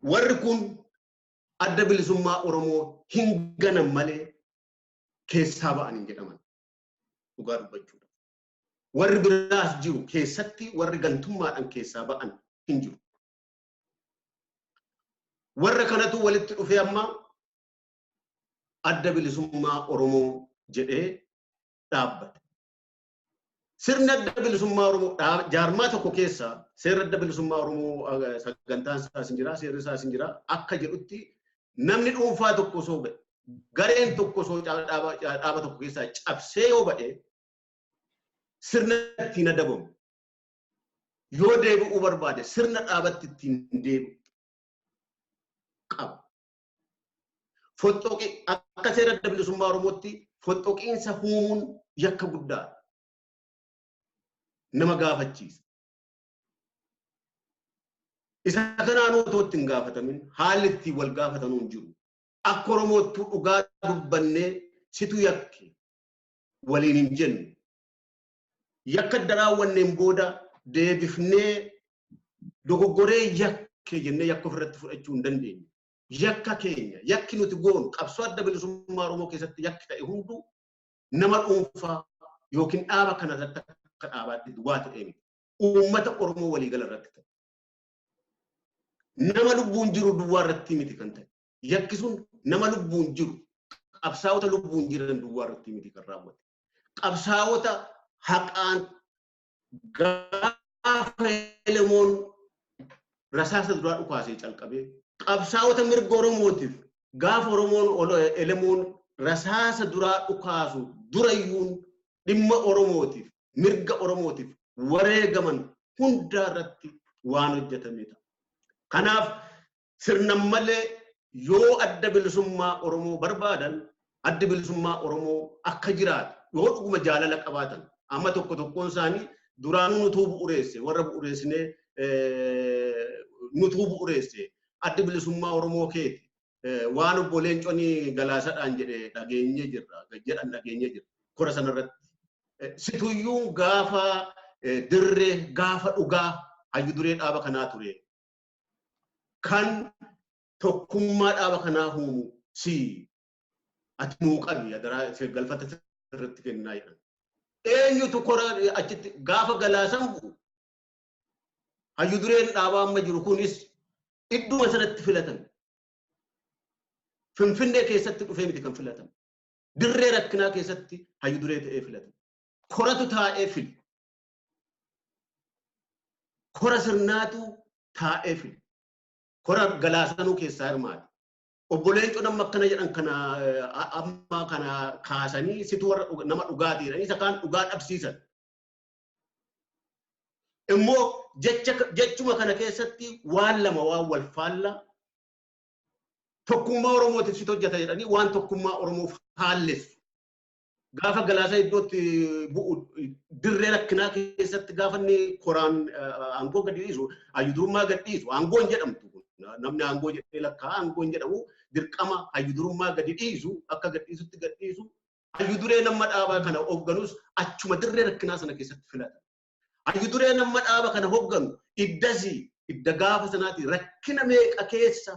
S2: Warri kun Adda Bilisummaa Oromoo hin ganan malee keessaa ba'an hin jedhaman. Dhugaa dubbachuudha. Warri biraas jiru keessatti warri gantummaadhaan keessaa ba'an hin jiru. Warra kanatu walitti dhufee amma Adda Bilisummaa Oromoo jedhee dhaabbate. Sirni Adda Bilisummaa Oromoo jaarmaa tokko keessaa seerri Adda Bilisummaa Oromoo sagantaan isaas hin jira, seerri isaas hin jira akka jedhutti namni dhuunfaa tokko osoo ba'e, gareen tokko osoo dhaaba tokko keessaa cabsee yoo ba'e sirna ittiin adabamu. Yoo deebi'uu barbaade sirna dhaabatti ittiin deebi'u qaba. Fottoqi akka seera Adda Bilisummaa Oromootti fottoqiinsa uumuun yakka guddaa nama gaafachiisa. Isa kanaan otoo ittiin gaafatamin haalli ittiin wal gaafatanuu hin jiru. Akka Oromootti dhugaa dubbannee situ yakke waliin hin jennu. Yakka adda raawwanneen booda deebifnee dogoggoree yakke jennee yakka ofirratti fudhachuu hin dandeenyu. Yakka keenya, yakki nuti goonu qabsoo Adda Bilisummaa Oromoo keessatti yakki ta'e hunduu nama dhuunfaa yookiin dhaaba kana irratti akka dhaabaatti duwwaa ta'ee miti. Uummata Oromoo waliigala irratti ta'e. Nama lubbuun jiru duwwaa irratti miti kan ta'e. Yakki sun nama lubbuun jiru, qabsaa'ota lubbuun jiran duwwaa irratti miti kan raawwate. Qabsaa'ota haqaan gaafa Elemoon rasaasa duraa dhukaasee calqabee Qabsaa'ota mirga Oromootiif gaafa Oromoon elemoon rasaasa duraa dhukaasu durayyuun dhimma Oromootiif mirga Oromootiif wareegaman hundaa irratti waan hojjetamedha. Kanaaf sirna malee yoo adda bilisummaa Oromoo barbaadan adda bilisummaa Oromoo akka jiraatu yoo dhuguma jaalala qabaatan amma tokko tokkoon isaanii duraanuu nutuu bu'uureesse warra bu'uureessinee nutuu bu'uureesse adda bilisummaa Oromoo keeti waan obbo Leencoon Galaasaadhaan jedhe dhageenye jirra jedhan dhageenye jirra kora sanarratti. Situyyuun gaafa dirree gaafa dhugaa hayyu duree dhaaba kanaa ture. Kan tokkummaa dhaaba kanaa uumu si ati nuu qabi adaraa galfata sirriitti kennaa jedhan. Eenyutu kora achitti gaafa Galaasan bu'u hayyu dureen dhaabaa amma jiru kunis idduma sanatti filatame. Finfinnee keessatti dhufee miti kan filatame. Dirree rakkinaa keessatti hayyu duree ta'ee filatame. Koratu taa'ee fili. Kora sirnaatu taa'ee fili. Kora Galaasanuu keessaa hirmaate. Obbo Leencoon amma akkana jedhan kana amma kana kaasanii situ warra nama dhugaatii jedhanii isa kaan dhugaa dhabsiisan. Immoo jechuma kana keessatti waan lama waan wal faallaa tokkummaa Oromootiif situ hojjeta jedhanii waan tokkummaa Oromoof haallessu. Gaafa Galaasaa iddootti bu'u dirree rakkinaa keessatti gaafa inni koraan aangoo gadi dhiisu hayyudurummaa gadi dhiisu aangoo hin jedhamtu kun namni aangoo jedhee lakkaa aangoo hin jedhamu dirqama hayyudurummaa gadi dhiisu akka gadi dhiisutti gadi dhiisu hayyuduree nama dhaabaa kana hoogganus achuma dirree rakkinaa sana keessatti filata. Hayyuduree nama dhaaba kana hoogganu iddasii idda gaafa sanaati rakkina meeqa keessa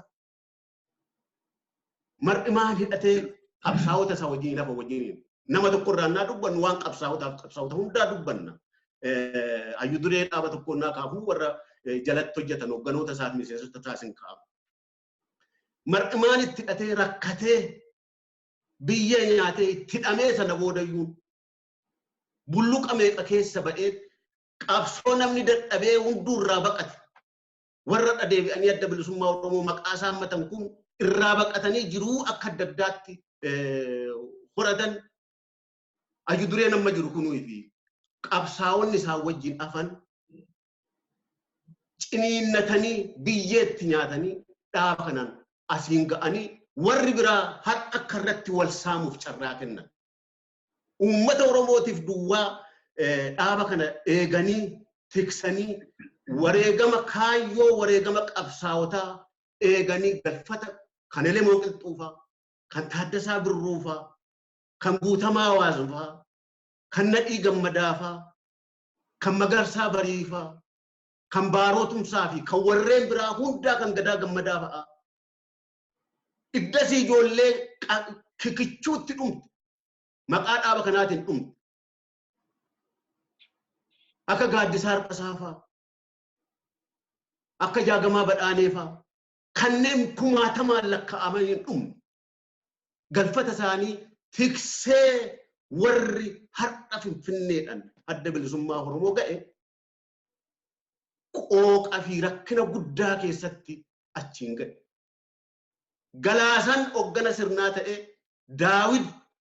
S2: mar'imaan hidhatee qabsaa'ota isaa wajjin lafa wajjin nama tokko irraa naa dubbannu waan qabsaa'otaaf qabsaa'ota hundaa dubbanna. Hayyuduree dhaaba tokko naa kaafnu warra jalatti hojjetan hoogganoota isaaf miseensota taasin kaafu. Mar'imaan itti hidhatee rakkatee biyya nyaatee itti hidhamee sana boodayyuu bulluqa meeqa keessa ba'ee qabsoo namni dadhabee hunduu irraa baqate. Warra deebi'anii adda bilisummaa Oromoo maqaa isaa hammatan kun irraa baqatanii jiruu akka adda addaatti horatan hayyuduree nama jiru kunuu fi qabsaa'onni isaan wajjin afan ciniinnatanii biyyeetti nyaatanii dhaaba kanaan asiin ga'anii warri biraa har'a akka irratti wal saamuuf carraa kennan. Uummata Oromootiif duwwaa dhaaba kana eeganii tiksanii wareegama kaayyoo wareegama qabsaa'otaa eeganii galfata kan Elemoo Qilxuufaa, kan Taaddasaa Birruufaa, kan Guutamaa Hawaasufaa, kan Nadhii Gammadaafaa, kan Magarsaa Bariifaa, kan Baaroo Tumsaa fi kan warreen biraa hundaa kan Gadaa Gammadaa fa'aa. Iddasii ijoollee kikichuutti dhumte. Maqaa dhaaba kanaatiin dhumte. Akka Gaaddisaa Harqasaa fa'aa, akka Jaagamaa Badhaanee fa'aa, kanneen kumaatamaan lakkaa'aman hin dhumne. Galfata isaanii tiksee warri har'a Finfinneedhaan adda bilisummaa Oromoo ga'e qooqa fi rakkina guddaa keessatti achiin ga'e. Galaasan hoggana sirnaa ta'e Daawid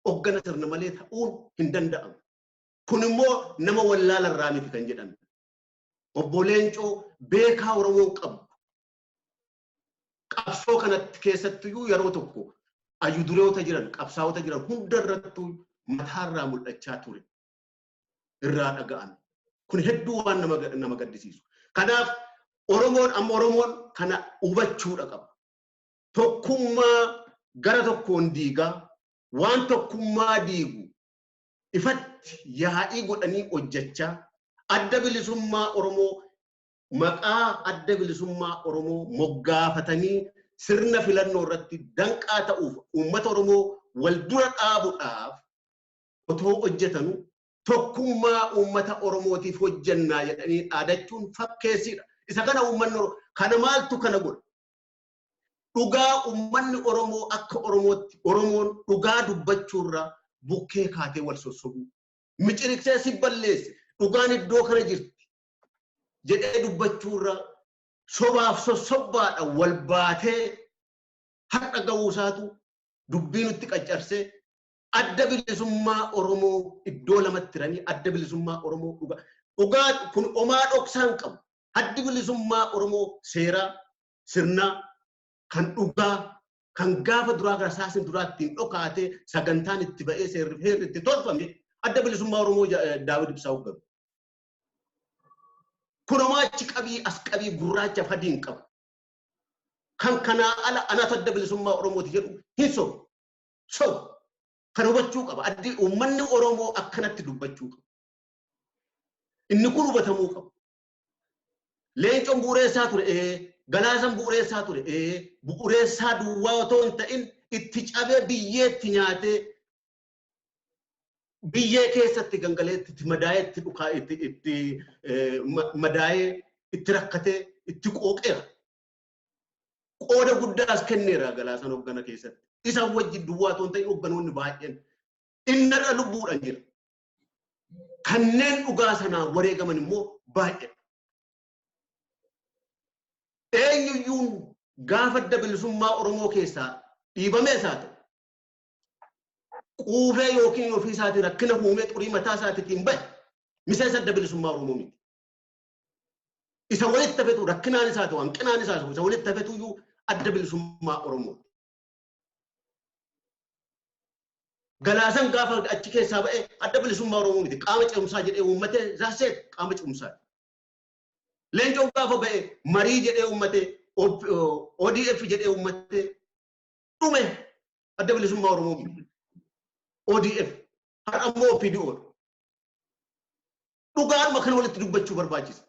S2: hoggana sirna malee ta'uun hin danda'amu. Kun immoo nama wallaala irraa miti kan jedhame. Obbo Leencoo beekaa Oromoon qabu. Qabsoo kanatti keessattiyyuu yeroo tokko hayyudureewota jiran qabsaa'ota jiran hunda irrattuu mataarraa mul'achaa ture. Irraa dhaga'ame. Kun hedduu waan nama gaddisiisu. Kanaaf Oromoon amma Oromoon kana hubachuudha qaba. Tokkummaa gara tokkoon diigaa waan tokkummaa diigu ifatti yaa'ii godhanii hojjechaa adda bilisummaa Oromoo maqaa adda bilisummaa Oromoo moggaafatanii sirna filannoo irratti danqaa ta'uuf uummata Oromoo wal dura dhaabuudhaaf otoo hojjetanu tokkummaa uummata Oromootiif hojjennaa jedhanii dhaadachuun fakkeessiidha. Isa kana uummanni Oromoo kana maaltu kana godha? Dhugaa uummanni Oromoo akka Oromootti Oromoon dhugaa dubbachuurraa bukkee kaatee wal sossobuu. Miciriqsee si balleesse dhugaan iddoo kana jirti jedhee dubbachuurraa Sobaaf sossobbaadha wal baatee har'a ga'uu isaatu dubbii nutti qaccarsee adda bilisummaa Oromoo iddoo lamatti hiranii adda bilisummaa Oromoo dhugaa. Dhugaa kun omaa dhoksaan qabu. Addi bilisummaa Oromoo seeraa, sirnaa, kan dhugaa, kan gaafa duraa gara saasin duraa ittiin dhokaatee sagantaan itti ba'ee seerri heerri itti tolfame adda bilisummaa Oromoo Daawit Ibsaa hoogganu. Kun homaa achi qabii as qabii gurraacha adii hin qabu. Kan kanaa ala anatu adda bilisummaa Oromooti jedhu hin sobu. Sobu. Kan hubachuu qaba. Addi uummanni Oromoo akkanatti dubbachuu qaba. Inni kun hubatamuu qaba. Leencoon bu'uureessaa ture, Galaasan bu'uureessaa ture, bu'uureessaa duwwaa otoo hin ta'in itti cabee biyyeetti nyaatee biyyee keessatti gangalee itti madaa'ee itti dhukaa itti madaa'ee itti rakkatee itti qooqeera. Qooda guddaas kenneera Galaasan hoggana keessatti. Isaan wajjin duwwaa otoo hin ta'in hogganoonni baay'een innarra lubbuudhaan jira. Kanneen dhugaa sanaa wareegaman immoo baay'ee. Eenyuyyuun gaafa adda bilisummaa Oromoo keessaa dhiibamee isaa ta'u quufee yookiin ofii isaatii rakkina uumee xurii mataa isaatiitiin bahe miseensa adda bilisummaa Oromoo miti. Isa walitti hafetu rakkinaan isaa ta'u hanqinaan isaa ta'u isa walitti hafetu iyyuu adda bilisummaa Oromoo. Galaasan gaafa achi keessaa ba'e adda bilisummaa Oromoo miti. Qaama ce'umsaa jedhee uummatee zaasee qaama ce'umsaa. Leencoon gaafa ba'e marii jedhee uummatee ODF jedhee uummatee dhume adda bilisummaa Oromoo miti. ODF har'a ammoo OPDO. Dhugaadhuma kana walitti dubbachuu barbaachisa.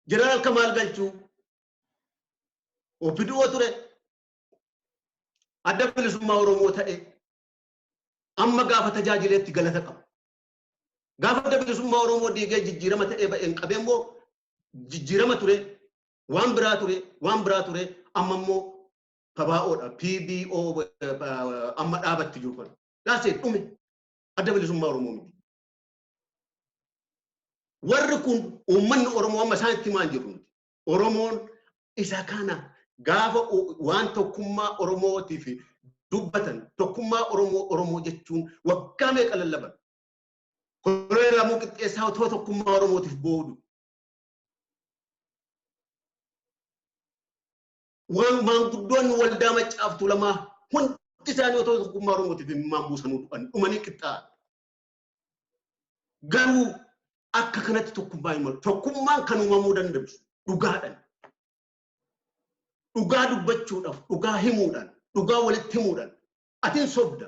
S2: Jeneraal Kamaal Galchuu OPDO ture adda bilisummaa Oromoo ta'e amma gaafa tajaajileetti galata qaba. Gaafa adda bilisummaa Oromoo diigee jijjiirama ta'ee ba'een qabee immoo jijjiirama ture waan biraa ture waan biraa ture amma immoo PBOdha. PBO amma dhaabatti jiru kana. Daasee dhume adda bilisummaa Oromoo miti. Warri kun uummanni Oromoo amma isaan itti himaa jiru miti. Oromoon isa kana gaafa waan tokkummaa Oromootiif dubbatan tokkummaa Oromoo Oromoo jechuun waggaa meeqa lallaban. Koloneel Lamuu Qixxeessaa otoo tokkummaa Oromootiif boodu. Waan maanguddoonni waldaa maccaaftuu lamaa hundi isaanii otoo tokkummaa Oromootiif himmaan buusanuu du'an dhumanii qixxaa'an. Garuu akka kanatti tokkummaa hin malu. Tokkummaan kan uumamuu danda'u dhugaadhaan. Dhugaa dubbachuudhaaf, dhugaa himuudhaan, dhugaa walitti himuudhaan. Atiin sobda,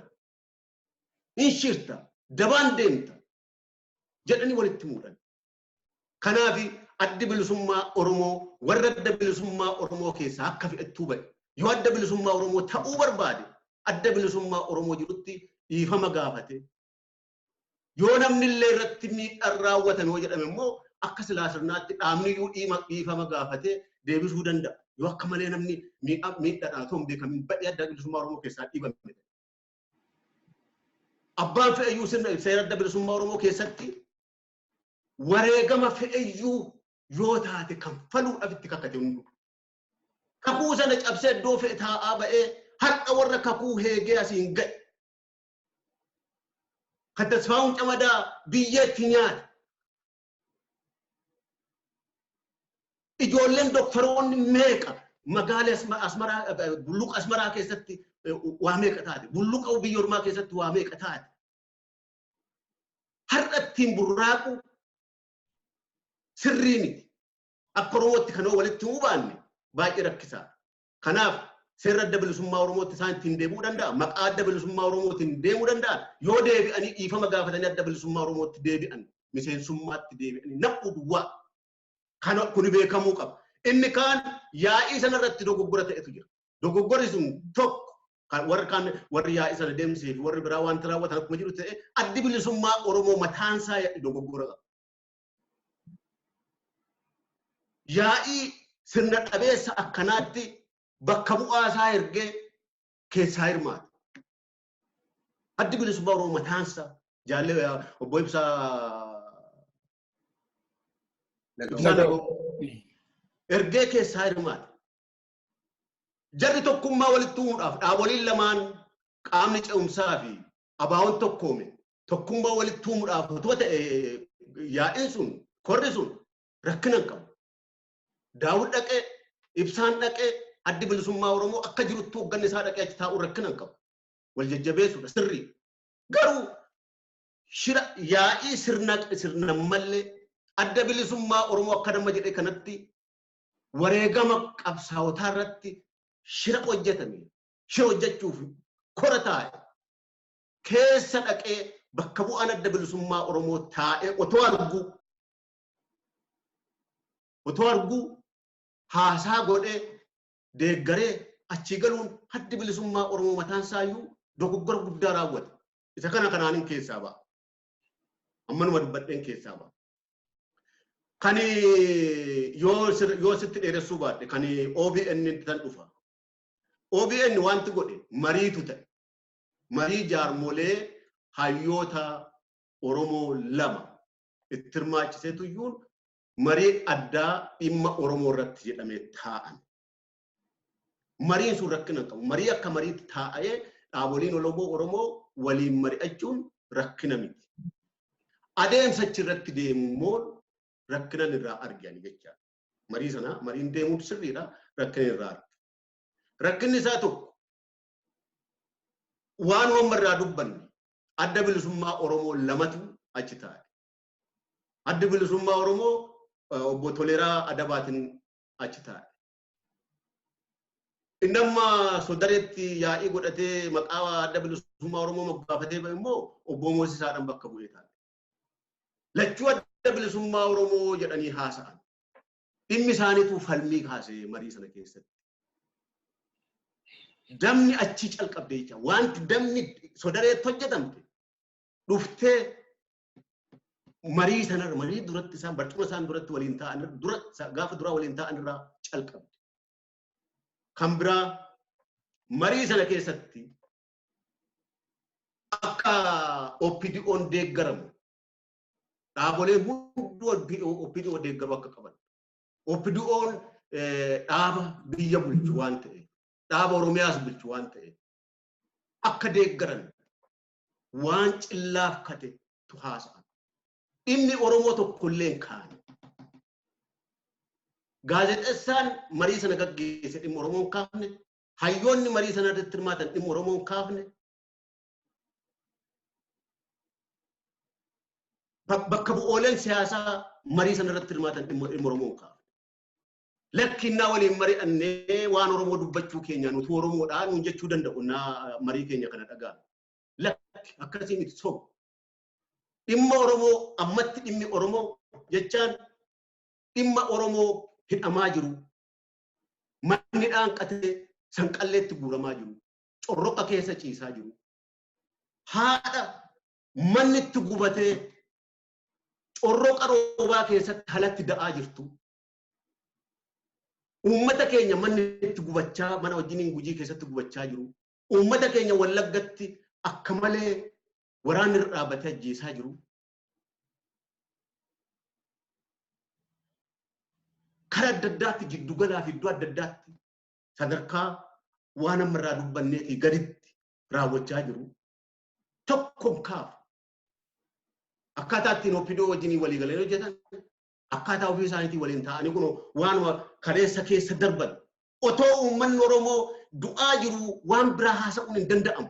S2: hin shirta, dabaan deemta jedhanii walitti himuudhaan. Kanaaf addi bilisummaa Oromoo warra adda bilisummaa Oromoo keessaa akka fe'attuu ba'e yoo adda bilisummaa Oromoo ta'uu barbaade adda bilisummaa Oromoo jirutti dhiifama gaafate yoo namni illee irratti miidhaan raawwatame yoo jedhame immoo akka silaa sirnaatti dhaabni iyyuu dhiifama gaafate deebisuu danda'a. Yoo akka malee namni miidhaadhaan otoo hin beekamin ba'ee adda bilisummaa Oromoo keessaa dhiibame. Abbaan fe'eyyuu seera adda bilisummaa Oromoo keessatti wareegama fe'eyyuu yoo taate kan faluudhaaf itti kakate hundu. Kakuu sana cabsee iddoo fe'e taa'aa ba'ee har'a warra kakuu heegee asiin ga'e. Kan Tasfaa'uun Camadaa biyyeetti nyaate. Ijoolleen doktoroonni meeqa magaalaa Asmaraa bulluqa Asmaraa keessatti waa meeqa taate? Bulluqa biyya ormaa keessatti waa meeqa taate? Har'a ittiin burraaqu sirrii miti. Akka Oromootti kan walitti himuu baanne baay'ee rakkisaadha. Kanaaf seerri adda bilisummaa Oromootti isaan ittiin deemuu danda'a. Maqaa adda bilisummaa Oromootiin deemuu danda'a. Yoo deebi'anii dhiifama gaafatanii adda bilisummaa Oromootti deebi'an miseensummaatti deebi'anii naquu duwwaa. Kana kun beekamuu qaba. Inni kaan yaa'ii sanarratti dogoggora ta'etu jira. Dogoggorri sun tokko warri kaan warri yaa'ii sana deemsee fi warri biraa wanta raawwatan akkuma jiru ta'e addi bilisummaa Oromoo mataansaa dogoggora qaba. Yaa'ii sirna dhabeessa akkanaatti bakka bu'aa isaa ergee keessaa hirmaate. Addi bilisummaa Oromoo mataansaa jaallee obbo Ibsaa Ergee keessaa hirmaate. Jarri tokkummaa walitti uumuudhaaf dhaaboliin lamaan qaamni ce'umsaa fi ABO'n tokkoome tokkummaa walitti uumuudhaaf otoo ta'e yaa'iin sun korri sun rakkina hin qabu. Daawud dhaqee, Ibsaan dhaqee, Addi Bilisummaa Oromoo akka jirutti hoogganni isaa dhaqee achi taa'uun rakkina hin qabu. Wal jajjabeessuudha sirrii. Garuu shira yaa'ii sirna mallee Adda Bilisummaa Oromoo akka nama jedhe kanatti wareegama qabsaa'otaa irratti shira hojjetame. Shira hojjechuuf kora taa'e. Keessa dhaqee bakka bu'aan Adda Bilisummaa Oromoo taa'ee otoo arguu haasaa godhee deeggaree achii galuun Addi Bilisummaa Oromoo mataan isaayyuu dogoggora guddaa raawwate. Isa kana kanaanin keessaa ba'a. Ammanuma dubbadheen keessaa ba'a. Kan yoo sitti dheeressuu baadhe kan OBN tan dhufa. OBN wanti godhe mariitu ta'e. Marii jaarmolee hayyoota Oromoo lama itti hirmaachiseetu iyyuu marii addaa dhimma Oromoo irratti jedhamee taa'an. Mariin sun rakkina qabu. Marii akka mariitti taa'ee dhaaboliin Oromoo waliin mari'achuun rakkina miti. Adeemsa achirratti deemu immoo rakkina irraa argan jechaadha. Marii sana mariin deemuun sirriidha rakkina irraa arga. Rakkinni isaa tokko waan uumama irraa dubbanne Adda Bilisummaa Oromoo lamatu achi taa'e. Addi Bilisummaa Oromoo obbo Toleeraa Adabaatiin achi taa'e. Inni amma Sodareetti yaa'ii godhatee maqaa Adda Bilisummaa Oromoo moggaafatee ba'e immoo obbo Moosisaadhaan bakka bu'ee taa'e. Lachuu Adda Bilisummaa Oromoo jedhanii haasa'an. Dhimmi isaaniitu falmii kaasee marii sana keessatti. Damni achi calqabde jecha wanti damni Sodareetti hojjetamte dhuftee marii sanarra marii duratti isaan barcuma isaan duratti waliin taa'an dura gaafa duraa waliin taa'an irraa calqabde. Kan biraa marii sana keessatti akka OPDO'n deeggaramu dhaaboleen hunduu OPDO deeggaru akka qaban. OPDO'n dhaaba biyya bulchu waan ta'eef, dhaaba Oromiyaas bulchu waan ta'eef akka deeggaran waan cillaaf katetu haasa'an. Dhimmi Oromoo tokkollee hin kaane. Gaazexeessaan marii sana gaggeesse dhimma Oromoo hin kaafne, hayyoonni marii sana irratti hirmaatan dhimma Oromoo hin kaafne. Bakka bu'ooleen siyaasaa marii sana irratti hirmaatan dhimma Oromoo hin kaafne. Lakkinnaa waliin mari'annee waan Oromoo dubbachuu keenya nuti Oromoodhaa nuun jechuu danda'u naa marii keenya kana dhagaa. Lakki akkasii miti soba. Dhimma Oromoo ammatti dhimmi Oromoo jechaan dhimma Oromoo hidhamaa jiru. Manni dhaanqatee sanqalleetti guuramaa jiru. Corroqa keessa ciisaa jiru. Haadha manni itti gubatee corroqa roobaa keessatti halatti da'aa jirtu. Uummata keenya manni itti gubachaa mana wajjiniin Gujii keessatti gubachaa jiru. Uummata keenya Wallaggatti akka malee waraanni irra dhaabbatee ajjeesaa jiru. Karaa adda addaatti jiddugalaa fi iddoo adda addaatti sadarkaa waan amma irraa dubbanneetii gaditti raawwachaa jiru. Tokkoon kaafu. Akkaataa ittiin OPDO wajjiniin walii galanii hojjetan, akkaataa ofii isaaniitiin waliin taa'anii kun waan kaleessa keessa darban. Otoo uummanni Oromoo du'aa jiru waan biraa haasa'uun hin danda'amu.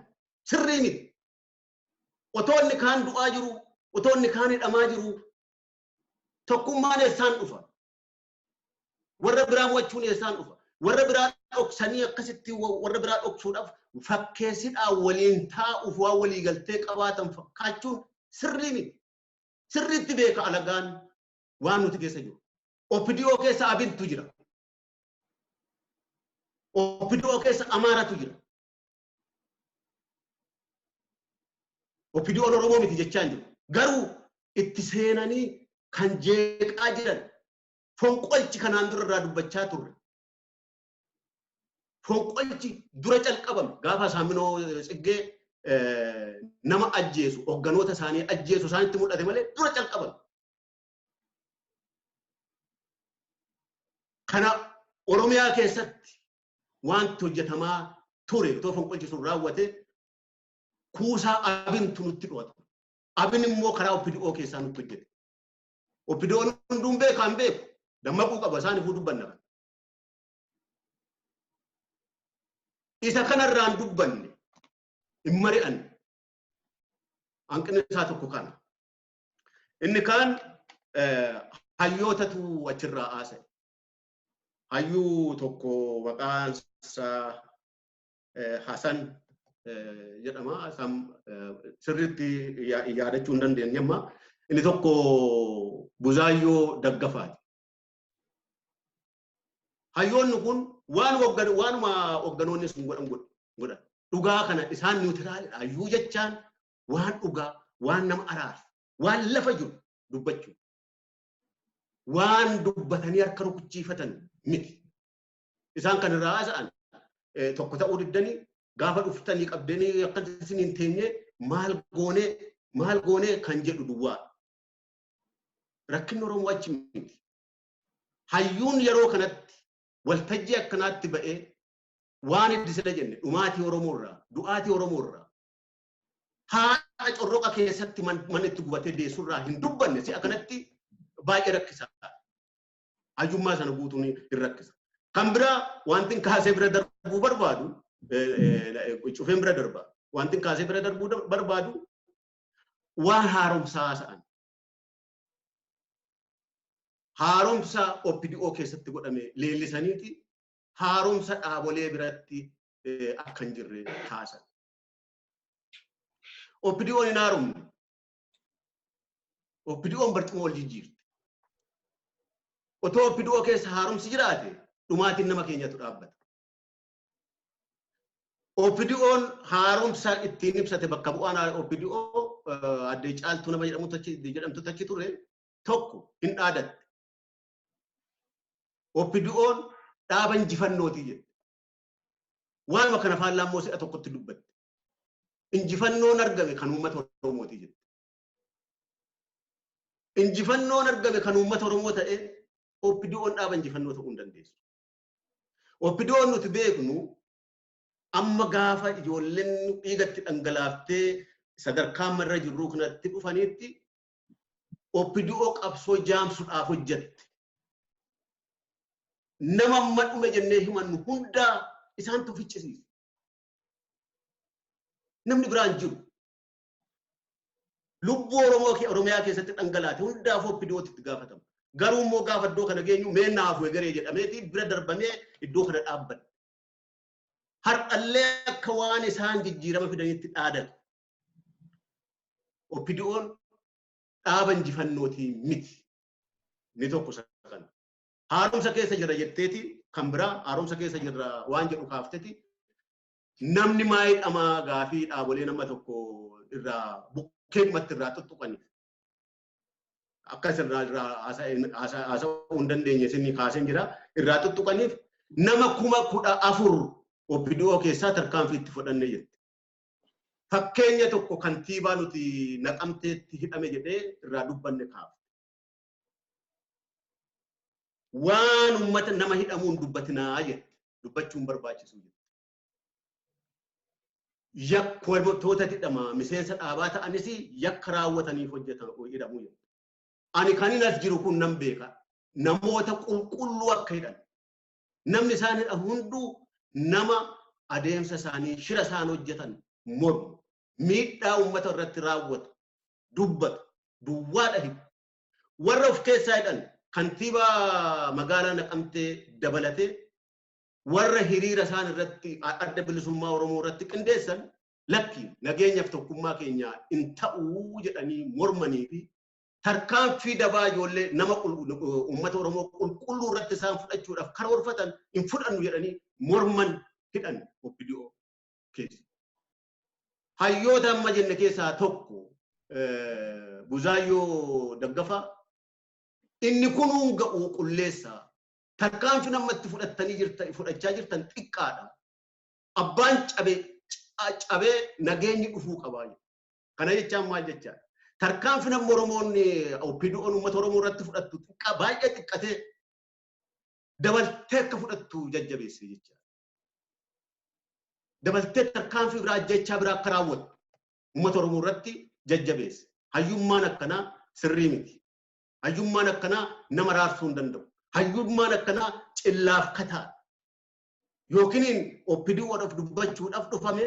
S2: Sirrii miti. Otoo inni kaan du'aa jiru, otoo inni kaan hidhamaa jiru, tokkummaan eessaan dhufa? Warra biraa mo'achuun eessaan dhufa? Warra biraa dhoksanii akkasitti warra biraa dhoksuudhaaf fakkeessidhaan waliin taa'uuf waan walii galtee qabaatan fakkaachuun sirrii miti. Sirriitti beeka alagaan waan nuti keessa jiru. OPDO keessa Abintu jira. OPDO keessa Amaaratu jira. OPDO'n Oromoo miti jechaa hin jiru. Garuu itti seenanii kan jeeqaa jiran fonqolchi kanaan dura irraa dubbachaa turre. Fonqolchi dura calqabame gaafa Saaminoo Tsiggee nama ajjeesu hogganoota isaanii ajjeesu isaanitti mul'ate malee dura calqabame. Kana Oromiyaa keessatti wanti hojjetamaa ture otoo fonqolchi sun raawwate kuusaa abintu nutti dhi'ata. Abin immoo karaa OPDO keessaa nutti hojjete. OPDO'n hunduun beekaa hin beeku. Dammaquu qaba isaaniifuu dubbanna kana. Isa kanarraan dubbanne hin mari'anne. Hanqinni isaa tokko kana. Inni kaan hayyootatu achirraa haasa'e. Hayyuu tokko maqaan isaa Hasan jedhama. Sirriitti yaadachuu hin dandeenye amma. Inni tokko Buzaayyoo Daggafaati. Hayyoonni kun waanuma hogganoonni sun godhan godhan. Dhugaa kana isaan niwutiraalidha. Hayyuu jechaan waan dhugaa, waan nama araarsu, waan lafa jiru dubbachuu. Waan dubbatanii harka rukuchiifatan miti. Isaan kan irraa haasa'an tokko ta'uu diddanii gaafa dhuftanii qabdanii akka isin hin teenye maal goonee kan jedhu duwwaa. Rakkinni Oromoo achi miti. Hayyuun yeroo kanatti waltajjii akkanaatti ba'ee waan iddisila jenne dhumaatii Oromoo irraa, du'aatii Oromoo irraa, haadha corroqa keessatti mana itti gubatee deessurraa hin dubbanne si'a kanatti baay'ee rakkisaadha. Hayyummaa sana guutuun hin rakkisa. Kan biraa wanti kaasee bira darbuu barbaadu, cufeen bira darba. Wanti kaasee bira darbuu barbaadu waan haaromsaa haasa'an. Haaromsa OPDO keessatti godhame leellisaniiti haaromsa dhaabolee biratti akka hin jirre kaasan. OPDO'n hin haaromne. OPDO'n barcuma wal jijjiirte. Otoo OPDO keessa haaromsi jiraate dhumaatiin nama keenyatu dhaabbata. OPDO'n haaromsa ittiin ibsate bakka bu'aan OPDO addee Caaltuu nama jedhamtu achi ture tokko hin dhaadatte. OPDO'n dhaaba injifannootii jette. Waanuma kana faallaa immoo si'a tokkotti dubbatte. Injifannoon argame kan uummata Oromootii jette. Injifannoon argame kan uummata Oromoo ta'ee OPDO'n dhaaba injifannoo ta'uu hin dandeessu. OPDO'n nuti beeknu amma gaafa ijoolleen dhiigatti dhangalaaftee sadarkaa ammarra jirru kanatti dhufanitti OPDO qabsoo jaamsuudhaaf hojjette. Nama amma dhume jennee himannu hundaa isaantu ficcisiise. Namni biraan jiru. Lubbuu Oromoo Oromiyaa keessatti dhangalaate hundaaf OPDO'tti itti gaafatama. Garuu immoo gaafa iddoo kana geenyu mee naaf egeree jedhameeti bira darbamee iddoo kana dhaabbate. Har'allee akka waan isaan jijjiirama fidanitti dhaadatu. OPDO'n dhaaba injifannootii miti. Inni tokko isa kana. Haaromsa keessa jira jetteeti kan biraa haaromsa keessa jirra waan jedhu kaafteti namni maayidhamaa gaafii dhaabolee nama tokko irraa bukkeedhumatti irraa tuttuqaniif. Akkas irraa haasa'uu hin dandeenye isin kaaseen jira irraa tuttuqaniif nama 14,000 OPDO keessaa tarkaanfii itti fudhanne jette. Fakkeenya tokko kantiibaa nuti Naqamteetti hidhame jedhee irraa dubbanne kaafte. Waan uummata nama hidhamuun dubbatinaa jette. Dubbachuun barbaachisu jette. Yakkoota hidhama miseensa dhaabaa ta'anis yakka raawwataniif hojjetan hidhamuu jette. Ani kan inni as jiru kun nan beeka. Namoota qulqulluu akka hidhan. Namni isaan hidhan hunduu nama adeemsa isaanii shira isaan hojjetan mormu. Miidhaa uummata irratti raawwatu dubbatu duwwaadha hidhu. Warra of keessaa hidhan kantiibaa magaalaa Naqamtee dabalatee warra hiriira isaan irratti adda bilisummaa Oromoo irratti qindeessan lakki nageenyaaf tokkummaa keenya hin ta'uu jedhanii mormanii fi tarkaanfii dabaa ijoollee nama uummata Oromoo qulqulluu irratti isaan fudhachuudhaaf karoorfatan hin fudhannu jedhanii morman hidhan OPDO keessa. Hayyoota amma jenne keessaa tokko Buzaayyoo Daggafaa inni kunuun ga'uu qulleessaa tarkaanfii namatti fudhattanii jirtan fudhachaa jirtan xiqqaadha. Abbaan cabee nageenyi dhufuu qabaa. Kana jechaan maal jechaa? Tarkaanfii namni Oromoon OPDO'n uummata Oromoo irratti fudhattu xiqqaa baay'ee xiqqatee Dabaltee akka fudhattu jajjabeesse jecha. Dabaltee tarkaanfii biraa jechaa biraa akka raawwattu uummata Oromoo irratti jajjabeesse. Hayyummaan akkanaa sirrii miti. Hayyummaan akkanaa nama raarsuu hin danda'u. Hayyummaan akkanaa cillaaf kataa. Yookiin OPDOdhaaf dubbachuudhaaf dhufame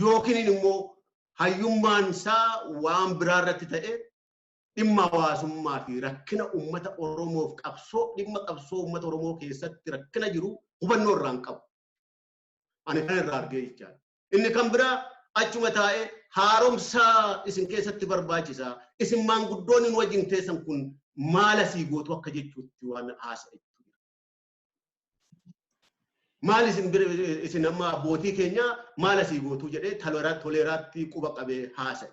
S2: yookiin immoo hayyummaan isaa waan biraa irratti ta'e dhimma hawaasummaa fi rakkina uummata Oromoof qabsoo dhimma qabsoo uummata Oromoo keessatti rakkina jiru hubannoo irraa hin qabu. Ani kan irraa argee jechaadha. Inni kan biraa achuma taa'ee haaromsa isin keessatti barbaachisa. Isin maanguddoonni nu wajjin teessan kun maal asii gootu akka jechuutti waan haasa'e. Maal isin amma abbootii keenya maal asii gootu jedhee toleeraatti quba qabee haasa'e.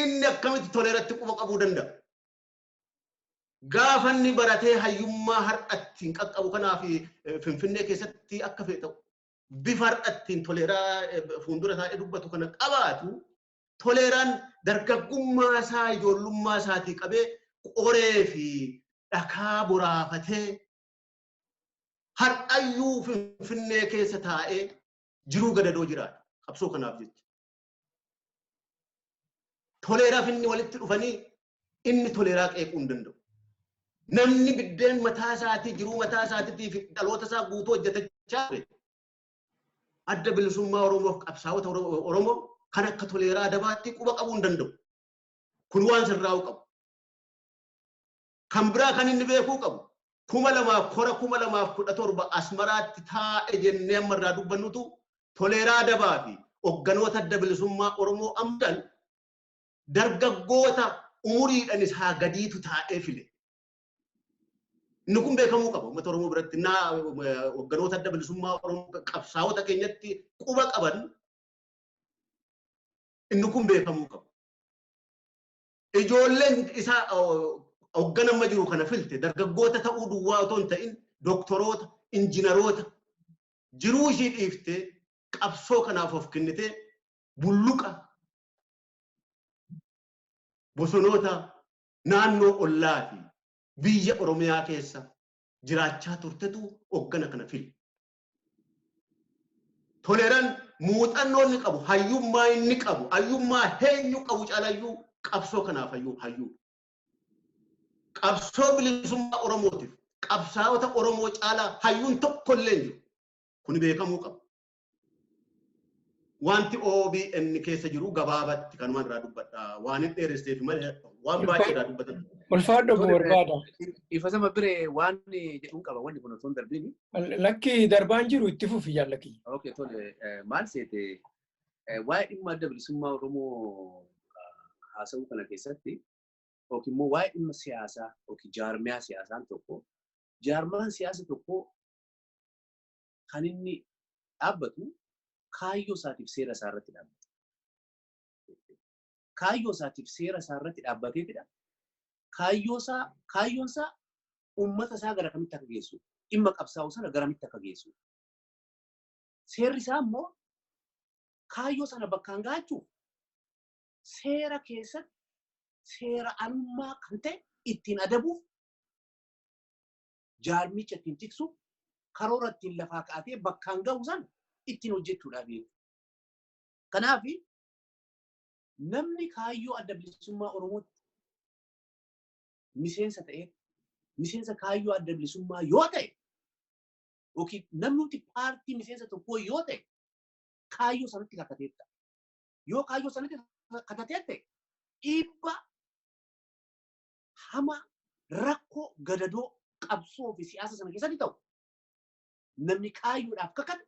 S2: Inni akkamitti toleeraatti quba qabuu danda'a? Gaafa inni baratee hayyummaa har'atti hin qaqqabu kanaaf Finfinnee keessatti akka fe'e ta'u bifa har'attiin toleeraa fuuldura taa'ee dubbatu kana qabaatu toleeraan dargaggummaa isaa ijoollummaa isaatii qabee qoree fi dhakaa boraafatee har'ayyuu Finfinnee keessa taa'ee jiruu gadadoo jiraata qabsoo kanaaf jecha. Toleeraaf inni walitti dhufanii inni toleeraa qeequu hin danda'u. Namni biddeen mataa isaatii jiruu mataa isaatii fi dhaloota isaa guutuu hojjetachaa ture. Adda bilisummaa Oromoof qabsaa'ota Oromoo kan akka toleeraa adabaatti quba qabuu hin danda'u. Kun waan sirraa'uu qabu. Kan biraa kan inni beekuu qabu 2017 Asmaraatti taa'e jennee amma irraa dubbannutu toleeraa adabaa fi hogganoota adda bilisummaa Oromoo amdan dargaggoota umuriidhaan isaa gadiitu taa'ee file. Inni kun beekamuu qaba uummata Oromoo biratti hogganoota adda bilisummaa Oromoo qabsaa'ota keenyatti quba qaban inni kun beekamuu qaba. Ijoolleen isaa hoggan amma jiru kana filte dargaggoota ta'uu duwwaa otoo hin ta'in doktoroota, injiinaroota jiruu ishii dhiiftee qabsoo kanaaf of kennitee bulluqa bosonoota naannoo ollaa fi biyya Oromiyaa keessa jiraachaa turtetu hoggana kana file. Toleeraan muuxannoo inni qabu, hayyummaa inni qabu, hayyummaa eenyu qabu caalayyuu qabsoo kanaaf hayyuu. Qabsoo bilisummaa Oromootiif qabsaa'ota Oromoo caalaa hayyuun tokko illee hin jiru. Kuni beekamuu qaba. Wanti OBN keessa jiru gabaabatti kanuma irraa dubbadha. Waan hin dheeresteef malee waan baay'ee irraa dubbatan.
S1: Ulfaadho barbaada.
S3: Ifasama biree waan jedhuun qaba wanni kun osoo hin darbiin.
S1: Lakki darbaan jiru itti fufi jaallaki.
S3: Okay tole maal seete waa'ee dhimma adda bilisummaa Oromoo haasa'uu kana keessatti yookiin immoo waa'ee dhimma siyaasaa yookiin jaarmiyaa siyaasaan tokko jaarmaan siyaasa tokko kan inni dhaabbatu kaayyoo isaatiif seera isaa irratti dhaabbata. Kaayyoo isaatiif seera isaa irratti dhaabbateetidha. Kaayyoon isaa uummata isaa gara kamitti akka geessu, dhimma qabsaa'u sana garamitti akka geessu. Seerri isaa immoo kaayyoo sana bakkaan gaachuuf seera keessatti seera alummaa kan ta'e ittiin adabuuf jaarmicha ittiin tiksuuf karoora ittiin lafaa kaa'atee bakkaan ga'u sana ittiin hojjechuudhaaf jechuudha. Kanaaf namni kaayyoo adda bilisummaa Oromootti miseensa ta'ee miseensa kaayyoo adda bilisummaa yoo ta'e yookiin namni paartii miseensa tokkoo yoo ta'e kaayyoo sanatti kakateetta. Yoo kaayyoo sanatti kakateette dhiibbaa hamaa rakkoo gadadoo qabsoo fi siyaasa sana keessatti ta'u namni kaayyoodhaaf kakate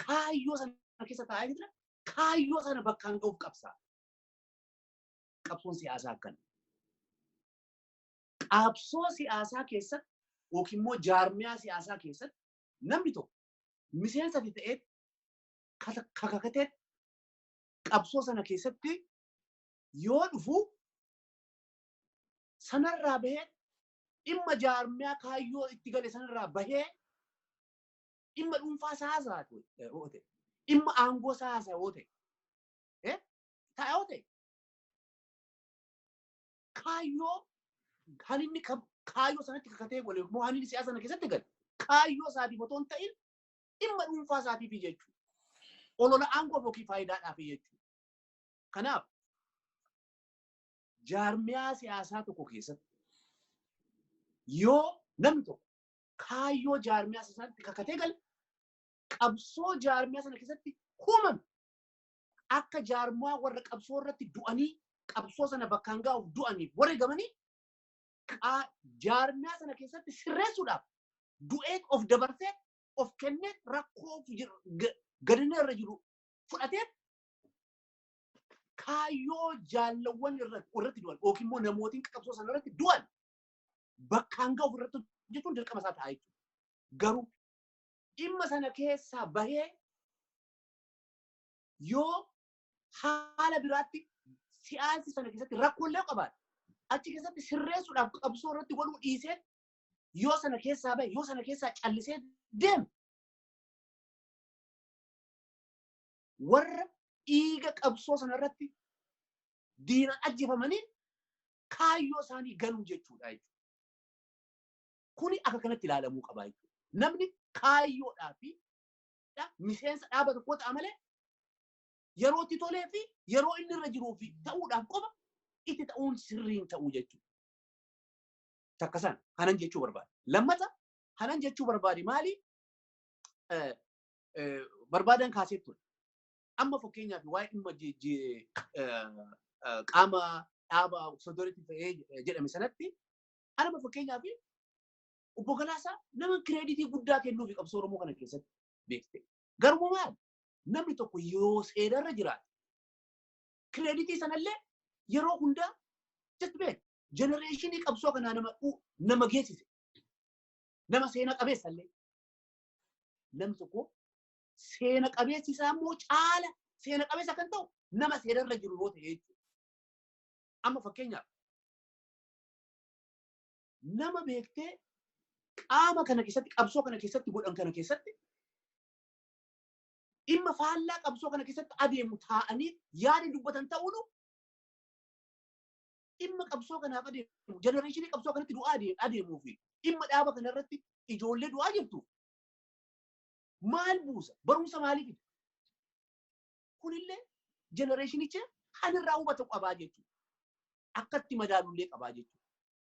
S3: kaayyoo sana keessa taa'ee jira kaayyoo sana bakkaan ga'uuf qabsaa. Qabsoon siyaasaa akkana. Qabsoo siyaasaa keessatti yookiin immoo jaarmiyaa siyaasaa keessatti namni tokko miseensa ta'ee kakatee qabsoo sana keessatti yoo dhufu sanarraa bahee dhimma jaarmiyaa kaayyoo itti gale sanarraa bahee dhimma dhuunfaa siyaasaa yoo ta'e dhimma aangoo siyaasaa yoo ta'e yoo ta'e kaayyoo kan inni Kaayyoo sanatti kakatee gale immoo haalli siyaasa sana keessatti gale kaayyoo isaatiif otoo hin ta'in dhimma dhuunfaa isaatiif jechuudha. Olola aangoo yookiin faayidaadhaaf jechuudha. Kanaaf jaarmiyaa siyaasaa tokko keessatti yoo namni tokko kaayyoo jaarmiyaa sanatti kakatee gale qabsoo jaarmiyaa sana keessatti uumame akka jaarmiyaa warra qabsoo irratti du'anii qabsoo sana bakkaan ga'uuf du'aniif wareegamanii jaarmiyaa sana keessatti sirreessuudhaaf du'ee of dabarsee of kennee rakkoo gadina irra jiru fudhatee kaayyoo jaallawwan irratti du'an yookiin immoo namootiin qabsoo sana irratti du'an bakkaan ga'uuf irratti hojjechuun dirqama isaa ta'a jechuudha. Garuu dhimma sana keessaa bahee yoo haala biraatti siyaasni sana keessatti rakkoolee qabaate achi keessatti sirreessuudhaaf qabsoo irratti godhuu dhiisee yoo sana keessaa bahe yoo sana keessaa callisee deeme warra dhiiga qabsoo sana irratti diinaan ajjeefamanii kaayyoo isaanii ganuu jechuudha jechuudha. Kuni akka kanatti ilaalamuu qaba jechuudha. Namni kaayyoodhaa fi miseensa dhaaba tokkoo ta'a malee yeroo itti tolee fi yeroo inni irra jiruu fi ta'uudhaaf qofa itti ta'uun sirriin ta'uu jechuudha. Takka sana kanan jechuu barbaade. Lammata kanan jechuu barbaade maali? Barbaadan kaasee ture. Amma fakkeenyaaf waa'ee dhimma qaama dhaaba sodoreetti ta'ee jedhame sanatti anama fakkeenyaaf obbo Galaasaa nama kireeditii guddaa kennuufi qabsoo Oromoo kana keessatti beekte. Garuu maal? Namni tokko yoo seerarra jiraate kireeditii sanallee yeroo hundaa just beek jenereeshinii qabsoo kanaa nama geessise. Nama seena qabeessa illee. Namni tokko seena qabeessi isaa immoo caala seena qabeessa kan ta'u nama seerarra jiru yoo ta'e jechuudha. Amma fakkeenyaaf nama beektee qaama kana keessatti qabsoo kana keessatti godhan kana keessatti dhimma faallaa qabsoo kana keessatti adeemu taa'anii yaada dubbatan ta'uunu dhimma qabsoo kanaaf adeemu jenereeshinii qabsoo kanatti du'aa adeemuu fi dhimma dhaaba kana irratti ijoollee du'aa jirtu maal buusa barumsa maalii fida kunillee jenereeshinicha hanirraa hubatu qabaa jechuudha. Akkatti madaalullee qabaa jechuudha.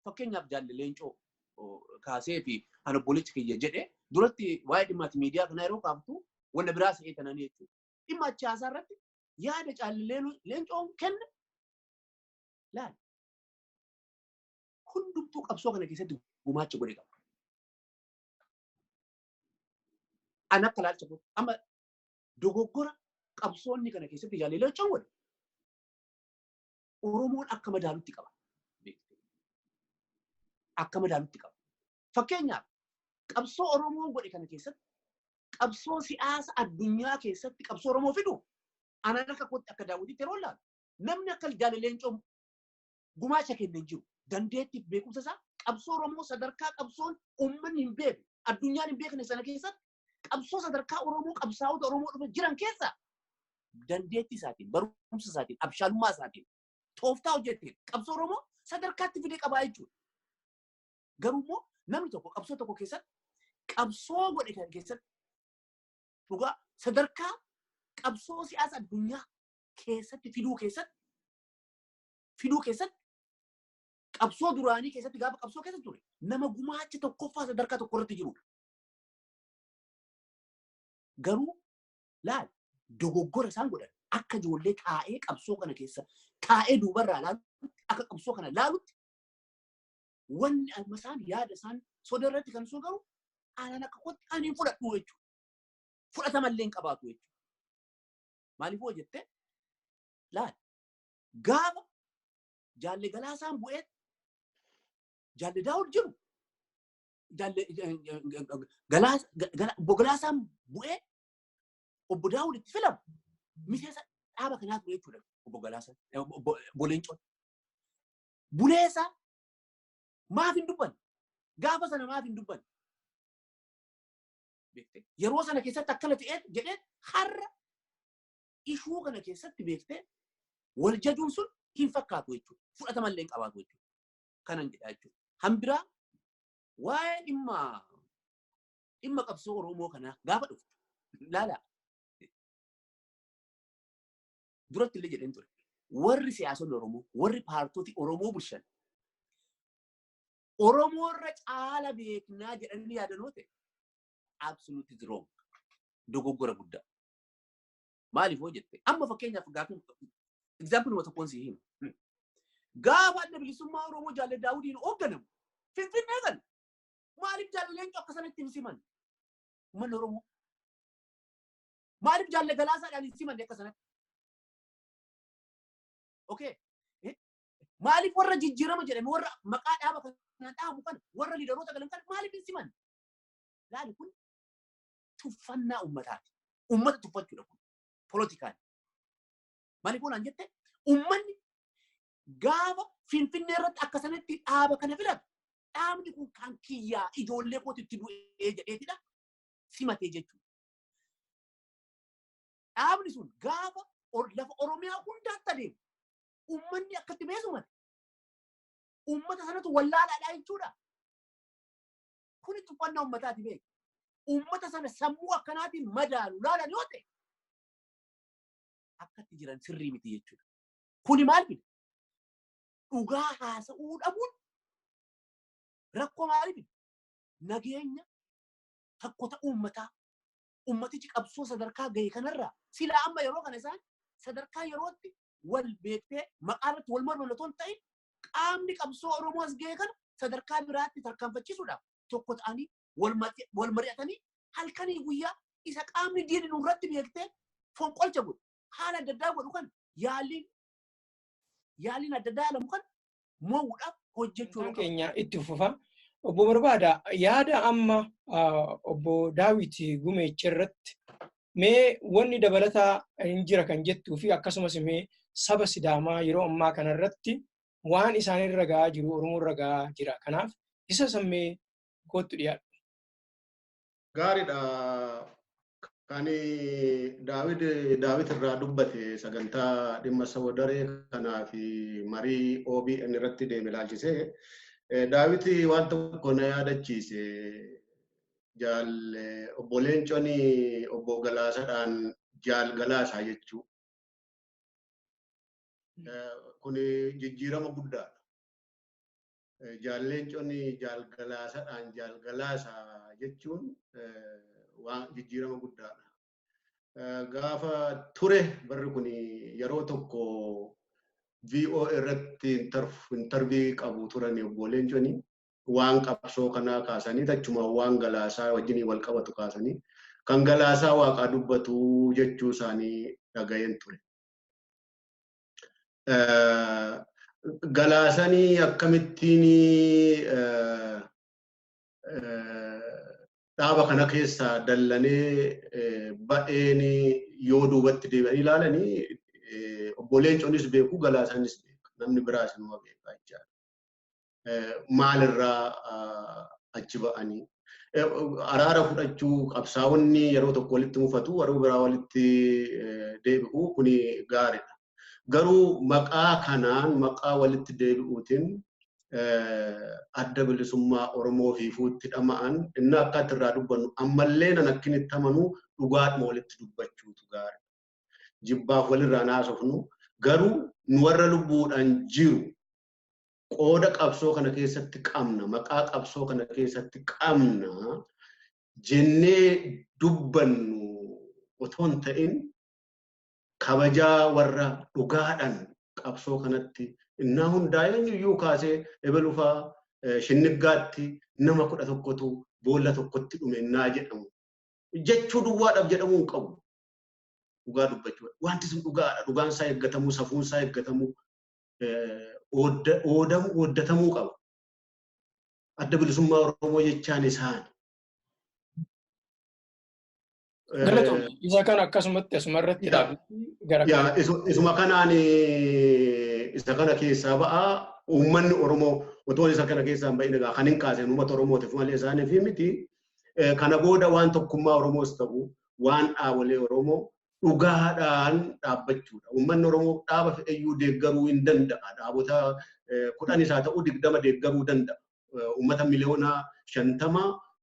S3: Fakkeenyaaf Jaalle Leencoo kaasee fi an obboleechi kiyya jedhee duratti waa'ee dhimmaati miidiyaa kanaa yeroo kaaftu wanna biraa se'ee tananii jechuudha. Dhimma achaasaa irratti yaada Jaalle Leencoon kenne laal. Hundumtuu qabsoo kana keessatti gumaacha godhe qaba. An akka laalcha godhe amma dogoggora qabsoonni kana keessatti Jaalle Leencoon godhe Oromoon akka madaalutti qaba. Akka madaalutti qaba. Fakkeenyaaf qabsoo Oromoon godhe kana keessatti qabsoo siyaasa addunyaa keessatti qabsoo Oromoo fidu anaan akka kootti akka daawwititti yeroo ilaalu namni akka Jaalle Leencoo gumaacha kenne hin jiru. Dandeettiif beekumsa isaa qabsoo Oromoo sadarkaa qabsoon uummanni hin beekne addunyaan hin beekne sana keessatti qabsoo sadarkaa Oromoo qabsaa'ota Oromoo dhufe jiran keessa dandeettii isaatiin barumsa isaatiin abshaalummaa isaatiin tooftaa hojjeteen qabsoo Oromoo sadarkaatti fidee qabaa jechuudha. Garuu immoo namni tokko qabsoo tokko keessatti qabsoo godhe kan keessatti dhugaa sadarkaa qabsoo siyaasa addunyaa keessatti fiduu keessatti qabsoo duraanii keessatti gaafa qabsoo keessa ture nama gumaacha tokkoffaa sadarkaa tokko irratti jirudha. Garuu laal dogoggora isaan godhan akka ijoollee taa'ee qabsoo kana keessa taa'ee duubarraa laalutti akka qabsoo kana laalutti wanni amma isaan yaada isaan soda irratti kan sun garuu aanaan akka kootti ani hin fudhadhu jechuudha. Fudhatamallee hin qabaatu jechuudha. Maaliif hoo jettee laal gaafa Jaalle Galaasaan bu'ee Jaalle Daawud jiru Jaalle obbo Galaasaan bu'ee obbo Daawud itti filamu miseensa dhaaba kanaa ture jechuudha obbo Galaasaan obbo Leencoon. Buleessa maaf hin dubbanne gaafa sana maaf hin dubbanne beektee yeroo sana keessatti akkana ta'ee jedhee har'a ishuu kana keessatti beektee wal jajuun sun hin fakkaatu jechuudha. Fudhatamallee hin qabaatu jechuudha. Kanan jedha jechuudha. Hambiraa Waa'ee dhimma qabsoo Oromoo kanaa gaafa dhuftu ilaala. Duratti illee jedheen ture. Warri siyaasonni Oromoo, warri paartoti Oromoo bulchan Oromoo irra caala beeknaa jedhanii yaadanoo ta'e absolutely wrong. Dogoggora guddaa. Maaliif hoo jette? Amma fakkeenyaaf gaafa example tokkoon si hima. Gaafa Adda Bilisummaa Oromoo Jaalle Daawudiin hoogganamu Finfinnee kana maaliif Jaalle Leencoo akka sanatti hin siman? Uummanni Oromoo. Maaliif Jaalle Galaasaadhaan hin simanne akka sanatti? Okay. Maaliif warra jijjiirama jedhame, warra maqaa dhaaba kanaan dhaabu kana, warra leaderoota galan kana maaliif hin siman? Laali, kun tuffannaa uummataati. Uummata tuffachuudha kun polotikaan. Maaliif olaan jette, uummanni gaafa Finfinnee irratti akka sanatti dhaaba kana filatu, dhaabni kun kan kiyyaa, ijoollee kootitti du'ee jedheetidha simatee jechuudha. Dhaabni sun gaafa lafa Oromiyaa hundaatti adeemu uummanni akkatti beesumate. Uummata sanatu wallaalaadha jechuudha. Kuni tuffannaa uummataati, beeku. Uummata sana sammuu akkanaatiin madaalu laalan yoo ta'e, akkatti jiran sirrii miti jechuudha. Kuni maal fida? Dhugaa haasa'uu dhabuun rakkoo maalii fida? Nageenya tokko ta'uu uummataa, uummatichi qabsoo sadarkaa gahe kanarraa silaa amma yeroo kana isaan sadarkaa yerootti wal beektee maqaa irratti wal morman otoo hin ta'in, qaamni qabsoo Oromoo as gahe kana sadarkaa biraatti tarkaanfachiisuudhaaf tokko ta'anii wal mari'atanii, halkanii guyyaa isa qaamni diinni nurratti beektee fonqolcha godhu, haala adda addaa godhu kan yaaliin adda addaa yaalamu kan mo'uudhaaf hojjechuu
S1: Sagantaan keenya itti fufa. Obbo Barbaada, yaada amma obbo Daawit Gumeecha irratti mee wanni dabalataa hin jira kan jettuu fi akkasumas mee saba Sidaamaa yeroo ammaa kanarratti waan isaanirra gahaa jiru Oromoo irra gahaa jira. Kanaaf isa sammee kootti dhiyaadhu.
S2: Gaariidha. Kan Daawit irraa dubbate sagantaa dhimma sabodaree kanaa fi marii OBN irratti deeme ilaalchisee, Daawit waan tokko na yaadachiise. Jaal obbo Leencoon obbo Galaasaadhaan Jaal Galaasaa jechuu. Kun jijjiirama guddaadha. Jaal Leencoon Jaal Galaasaadhaan Jaal Galaasaa jechuun waan jijjiirama guddaadha. Gaafa ture barri kun yeroo tokko VO irratti interview qabu turan obbo Leencoon, waan qabsoo kanaa kaasanii, achuma waan Galaasaa wajjin wal qabatu kaasanii, kan Galaasaa Waaqaa dubbatu jechuu isaanii dhaga'een ture. Galaasanii akkamittiin dhaaba kana keessaa dallanee ba'een yoo duubatti deebi'anii ilaalanii, obbo Leencoonis beeku, Galaasanis beeka, namni biraas inuma beeka jechaadha. Maalirraa achi ba'anii araara fudhachuu, qabsaa'onni yeroo tokko walitti mufatu, yeroo biraa walitti deebi'u, kuni gaariidha. Garuu maqaa kanaan, maqaa walitti deebi'uutiin Adda Bilisummaa Oromoo fiifuutti dhama'an inni akka irraa dubbannu ammallee nan akkinitti amanuu, dhugaadhuma walitti dubbachuutu gaariidha. Jibbaaf walirraa naasofnu, garuu nu warra lubbuudhaan jiru qooda qabsoo kana keessatti qabna, maqaa qabsoo kana keessatti qabna jennee dubbannu otoo hin ta'in, kabajaa warra dhugaadhaan qabsoo kanatti innaa hundaa eenyuyyuu kaasee ebelufaa Shinniggaatti nama 11tu boolla tokkotti dhume innaa jedhamu jechuu duwwaadhaaf jedhamuu hin qabu. Dhugaa dubbachuu. Wanti sun dhugaadha. Dhugaan isaa eeggatamuu, safuun isaa eeggatamuu, ooddatamuu qaba. Adda Bilisummaa Oromoo jechaan isaan.
S1: Galatoomii. Isa kana akkasumatti asuma irratti
S2: gara Isuma kanaan isa kana keessaa ba'aa, uummanni Oromoo otoo isa kana keessaa hin ba'in egaa kan hin kaasen uummata Oromootiif malee isaaniif miti. Kana booda waan tokkummaa Oromoos ta'u, waan dhaabolee Oromoo dhugaadhaan dhaabbachuudha. Uummanni Oromoo dhaaba fedhayyuu deeggaruu hin danda'a. Dhaabota 10 isaa ta'uu 20 deeggaruu danda'a. Uummata 50 miliyoona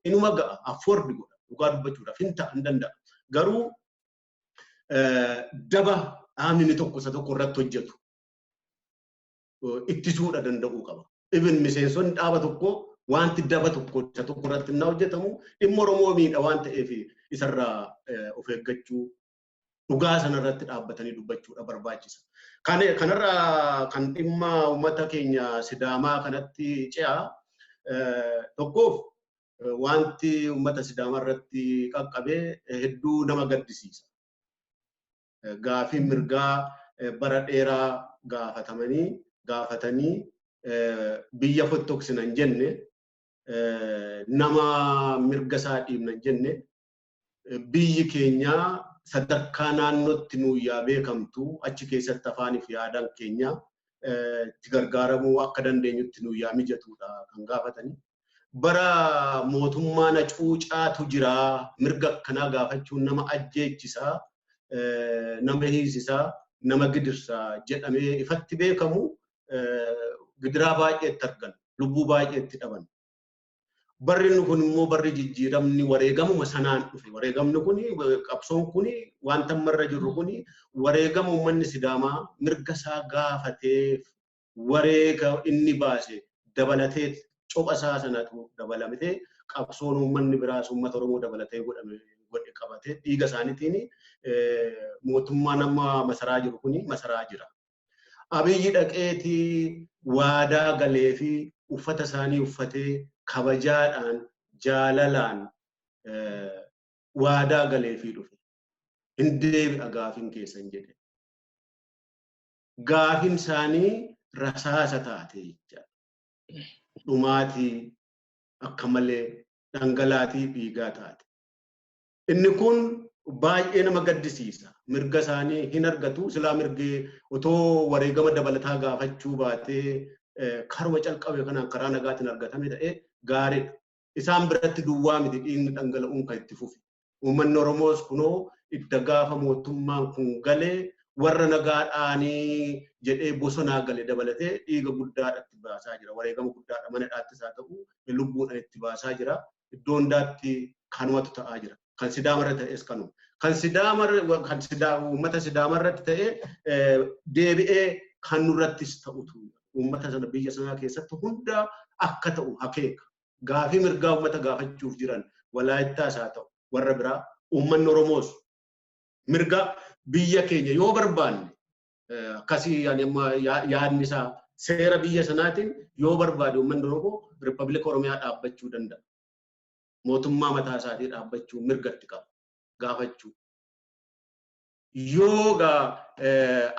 S2: inuma ga'a, afford godha, dhugaa dubbachuudhaaf hin ta'a, hin danda'a. Garuu daba dhaabni inni tokko isa tokko irratti hojjetu ittisuudha danda'uu qaba. Even miseensonni dhaaba tokko wanti daba tokko isa tokko irratti hin hojjetamu dhimma Oromoo miidha waan ta'eef isarraa of eeggachuu, dhugaa sanarratti dhaabbatanii dubbachuudha barbaachisa. Kanarraa kan dhimma uummata keenya Sidaamaa kanatti ce'a. Tokkoof, wanti uummata Sidaamaa irratti qaqqabee hedduu nama gaddisiisa. Gaafii mirgaa bara dheeraa gaafatamanii gaafatanii, biyya fottoqsinan jenne, nama mirga isaa dhiibnan jenne, biyyi keenya sadarkaa naannootti nuuyyaa beekamtu, achi keessatti afaanii fi aadaan keenya itti gargaaramuu akka dandeenyutti nuuyyaa mijatudha kan gaafatanii. Bara mootummaa na cuucaatu jira, mirga akkanaa gaafachuun nama ajjeechisaa, nama hiisisaa, nama gidirsaa jedhamee ifatti beekamu, gidiraa baay'eetti argan, lubbuu baay'eetti dhaban. Barri kun immoo barri jijjiiramni wareegamuma sanaan dhufe. Wareegamni kun, qabsoon kun, wanta ammarra jirru kun wareegama uummanni Sidaamaa mirga isaa gaafateef wareega inni baase dabalatee, copha isaa sanatu dabalatee, qabsoon uummanni biraas uummata Oromoo dabalatee godhame godhe qabatee, dhiiga isaaniitiin mootummaan amma masaraa jiru kun masaraa jira. Abiyyi dhaqeetii waadaa galee fi uffata isaanii uffatee kabajaadhaan, jaalalaan waadaa galeefii dhufe. Hin deebi'a gaafiin keessan jedhe. Gaafiin isaanii rasaasa taate jechaadha. Dhumaatii akka malee dhangalaatii dhiigaa taate. Inni kun baay'ee nama gaddisiisa. Mirga isaanii hin argatu. Silaa mirgi otoo wareegama dabalataa gaafachuu baatee karuma calqabe kanaan karaa nagaatiin argatame ta'ee gaariidha. Isaan biratti duwwaa miti, dhiigni dhangala'uun kan itti fufe. Uummanni Oromoos kunoo idda gaafa mootummaan kun galee warra nagaadhaanii jedhee bosonaa gale dabalatee dhiiga guddaadha itti baasaa jira. Wareegama guddaadha mana dhaattis haa ta'u lubbuudhaan itti baasaa jira. Iddoo hundaatti kanumatu ta'aa jira. Kan Sidaama irra ta'es kanuma. Kan Sidaama, kan uummata Sidaama irratti ta'ee deebi'ee kan nurrattis ta'utu uummata sana biyya sanaa keessatti hunda akka ta'u akeeka. Gaafii mirgaa uummata gaafachuuf jiran, Walaayittaas haa ta'u warra biraa, uummanni Oromoos mirga biyya keenya yoo barbaanne, akkasii yaadni isaa seera biyya sanaatiin yoo barbaade, uummanni Oromoo Riippaabilika Oromiyaa dhaabbachuu danda'a. Mootummaa mataa isaatii dhaabbachuu mirgatti qaba gaafachuu. Yoo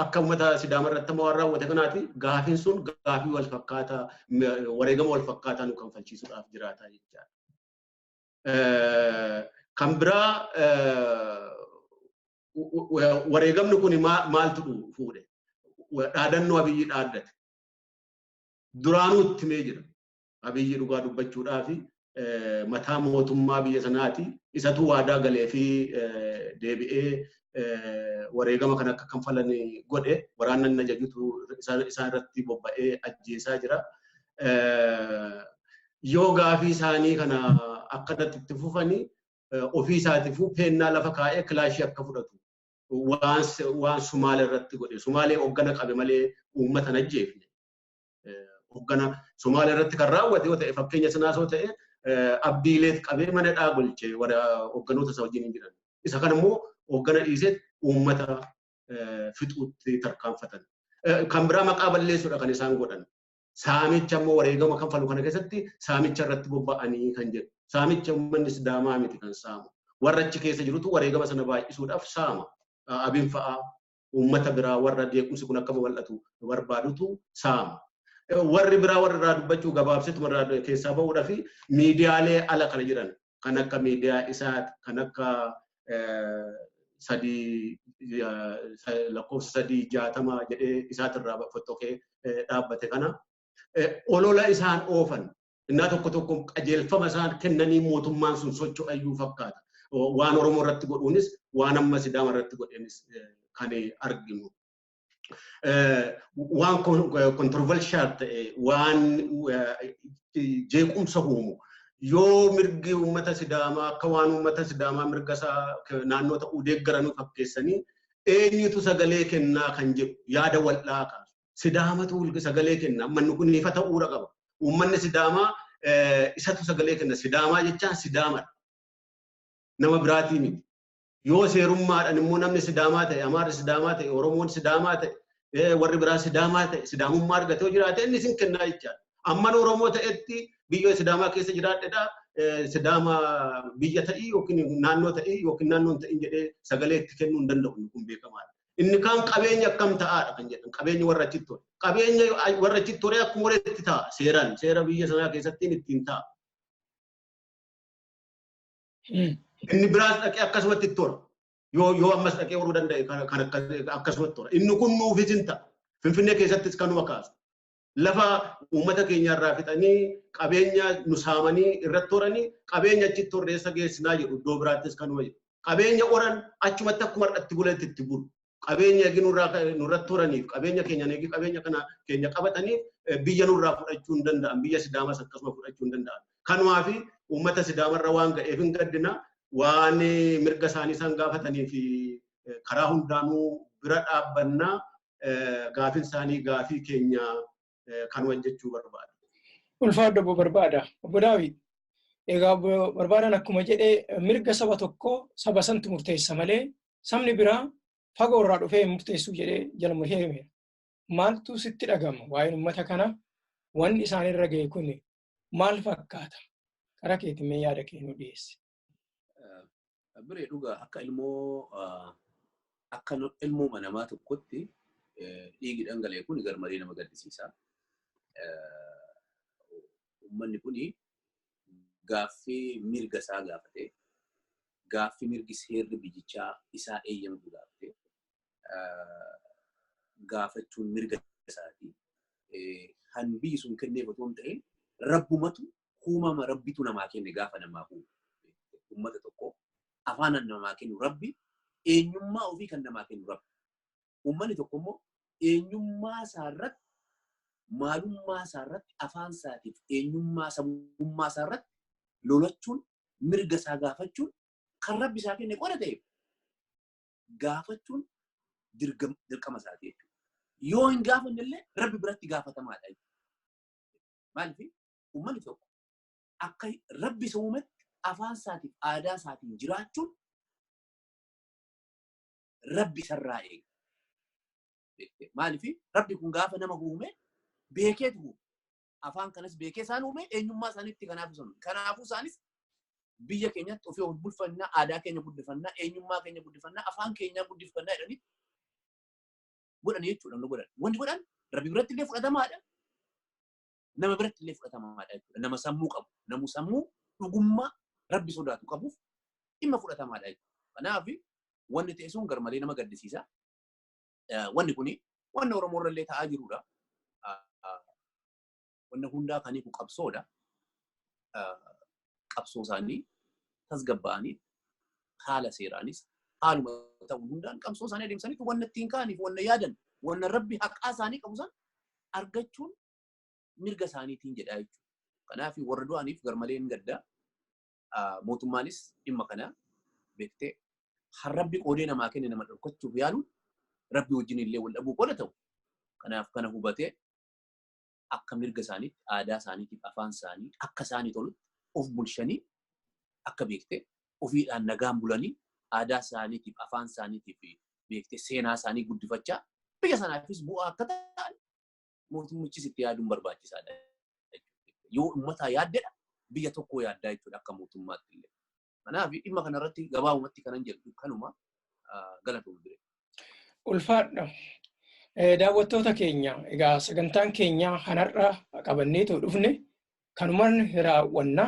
S2: akka uummata Sidaama irratti amma waan raawwate kanaati, gaafiin sun gaafii wal fakkaataa, wareegama wal fakkaataa nu kanfalchiisuudhaaf jiraata jechaadha. Kan biraa, wareegamni kun maaltu fuudhe? Dhaadannoo Abiyyi dhaaddate. Duraanuu itti himee jira. Abiyyi dhugaa dubbachuudhaaf mataa mootummaa biyya sanaati. Isatu waadaa galee fi deebi'ee wareegama kan akka kanfalan godhe, waraannan ajajutu isaan irratti bobba'ee ajjeesaa jira. Yoo gaafii isaanii kana akkanatti itti fufanii, ofii isaatiifuu peennaa lafa kaa'ee kilaashii akka fudhatu waan Sumaalee irratti godhe. Sumaalee hoggana qabe malee uummata hin ajjeefne. Hoggana Sumaalee irratti kan raawwate yoo ta'e, fakkeenya sanaas yoo ta'e, Abdiileet qabee mana dhaa golche, warra hogganoota isa wajjin hin jiran. Isa kana immoo hoggana dhiisee uummata fixuutti tarkaanfatan. Kan biraa maqaa balleessuudha kan isaan godhan. Saamicha immoo wareegama kanfalu kana keessatti saamicha irratti bobba'anii kan jedhu. Saamicha uummanni Sidaamaa miti kan saamu. Warra achi keessa jirutu wareegama sana baay'isuudhaaf saama. Abin fa'aa, uummata biraa warra jeequmsi kun akka babal'atu barbaadutu saama. Warri biraa warra irraa dubbachuu gabaabsituma irraa keessaa bahuudhaa fi miidiyaalee ala kana jiran, kan akka miidiyaa isaati, kan akka sadii lakkoofsa 360 jedhee isaatirraa fottokee dhaabbate kana, olola isaan oofan innaa tokko tokko qajeelfama isaan kennanii mootummaan sun socho'ayyuu fakkaata. Waan Oromoo irratti godhuunis, waan amma Sidaama irratti godheenis kan arginu. Waan controversial ta'e, waan jeequmsa uumu, yoo mirgi uummata Sidaamaa akka waan uummata Sidaamaa mirga isaa naannoo ta'uu deeggaranuu fakkeessanii, eenyutu sagalee kennaa kan jedhu yaada wal'aa kaasu. Sidaamatu sagalee kenna. Manni kun ifa ta'uudha qaba. Uummanni Sidaamaa isatu sagalee kenna. Sidaamaa jechaan Sidaamadha. Nama biraatii miti. Yoo seerummaadhaan immoo namni Sidaamaa ta'e, Amaarri Sidaamaa ta'e, Oromoon Sidaamaa ta'e, warri biraa Sidaamaa ta'e, Sidaamummaa argatee yoo jiraate inni isin kennaa jechaadha. Amman Oromoo ta'etti biyya Sidaamaa keessa jiraadhedha. Sidaama biyya ta'ii yookiin naannoo ta'ii yookiin naannoon ta'in jedhee sagalee itti kennuu hin danda'u, inni kun beekamaadha. Inni kaan qabeenya akkam ta'aadha kan jedhan, qabeenya warra achitti ture. Qabeenya warra achitti ture akkuma walitti ta'a, seeraan seera biyya sanaa keessatti ittiin ta'a. Inni biraas dhaqee akkasumatti itti tora. Yoo ammas dhaqee horuu danda'e kan akkasumatti tora. Inni kun nuufis hin ta'a. Finfinnee keessattis kanuma kaasu. Lafa uummata keenya irraa fixanii, qabeenya nu saamanii irratti horanii, qabeenya achitti horreessa geessinaa jedhu, iddoo biraattis kanuma jedhu. Qabeenya horan achumatti akkuma har'atti bulatti itti bulu. Qabeenya eegi nurratti horaniif, qabeenya keenya eegi qabeenya kana keenya qabataniif biyya nurraa fudhachuu hin danda'an, biyya Sidaamas akkasuma fudhachuu hin danda'an. Kanumaa fi uummata Sidaamarra waan ga'eef hin gaddina, waan mirga isaanii isaan gaafatanii fi karaa hundaanuu bira dhaabbannaa, gaafin isaanii gaafii keenya kanuma jechuu barbaada.
S1: Ulfaadha, Obbo Barbaada. Obbo Daawit, egaa Obbo Barbaadaan akkuma jedhee, mirga saba tokkoo saba santu murteessa malee sabni biraa fagoo irraa dhufee hin murteessu jedhee jala murtee himeera. Maaltu sitti dhagama waa'een uummata kana? Wanni isaan irra ga'e kun maal fakkaata? Karaa keetiin mee yaada kee nu dhiyeessi.
S3: Biree, dhugaa akka ilmoo namaa tokkotti dhiigi dhangala'e kun garmalee nama gaddisiisa. Uummanni kun gaaffii mirga isaa gaafate, gaaffii mirgi seerri biyyichaa isaa eeyyamu gaafate, gaafachuun mirga isaati. Kan biyyi sun kenneef otoo hin ta'in rabbumatu uumama, rabbitu namaa kenne gaafa namaa uume. Uummata tokko afaan namaa kennu rabbi, eenyummaa ofii kan namaa kennu rabbi. Uummanni tokko immoo eenyummaa isaarratti, maalummaa isaarratti, afaan isaatiif, eenyummaa sabummaa isaarratti lolachuun, mirga isaa gaafachuun kan rabbi isaa kenne qola ta'e gaafachuun dirqama isaati jechuudha. Yoo hin gaafanne illee rabbi biratti gaafatamaadha jechuudha. Maaliif, uummanni tokko akka rabbi isa uumetti afaan isaatiif aadaa isaatiin jiraachuun rabbi isarraa eega. Maaliif, rabbi kun gaafa nama uume beekeetu uume. Afaan kanas beekee isaan uume, eenyummaa isaaniitti kanaaf isaan uume. Kanaafuu isaanis biyya keenyatti ofii of bulfannaa, aadaa keenya guddifannaa, eenyummaa keenya guddifannaa, afaan keenyaa guddifannaa jedhanii godhan jechuudha. Nu godhan. Wanti godhan rabbi biratti illee fudhatamaadha. Nama biratti illee fudhatamaadha jechuudha. Nama sammuu qabu, nama sammuu dhugummaa rabbi sodaatu qabuuf dhimma fudhatamaadha jechuudha. Kanaaf wanni ta'e sun garmalee nama gaddisiisa. Wanni kuni wanni Oromoo irra illee ta'aa jirudha. Wanni hundaa kan hiiku qabsoodha. Qabsoo isaanii tasgabba'anii haala seeraanis haaluma ta'u hundaan qabsoo isaanii adeemsaniitu wanna ittiin ka'aniif, wanna yaadan, wanna rabbi haqaa isaanii qabu san argachuun mirga isaaniitiin jedha jechuudha. Kanaaf warra du'aniif garmalee hin gadda. Mootummaanis dhimma kana beektee har rabbi qoodee namaa kenne nama dhorkachuuf yaaluun rabbi wajjin illee wal dhabuu qooda ta'u. Kanaaf kana hubatee akka mirga isaaniitti, aadaa isaaniitiif, afaan isaanii akka isaanii tolutti of bulchanii, akka beektee ofiidhaan nagaan bulanii, aadaa isaaniitiif, afaan isaaniitiif, beektee seenaa isaanii guddifachaa biyya sanaafis bu'aa akka ta'an mootummichis itti yaaduun barbaachisaadha. Yoo uummataa yaaddedha, biyya tokkoo yaaddaa jechuudha akka mootummaatti illee. Kanaaf dhimma kanarratti gabaabumatti kanan jedhu kanuma, galatoom bire.
S1: Ulfaadha. Daawwattoota keenya, egaa sagantaan keenya kanarra qabanneetoo dhufne kanumaan raawwanna.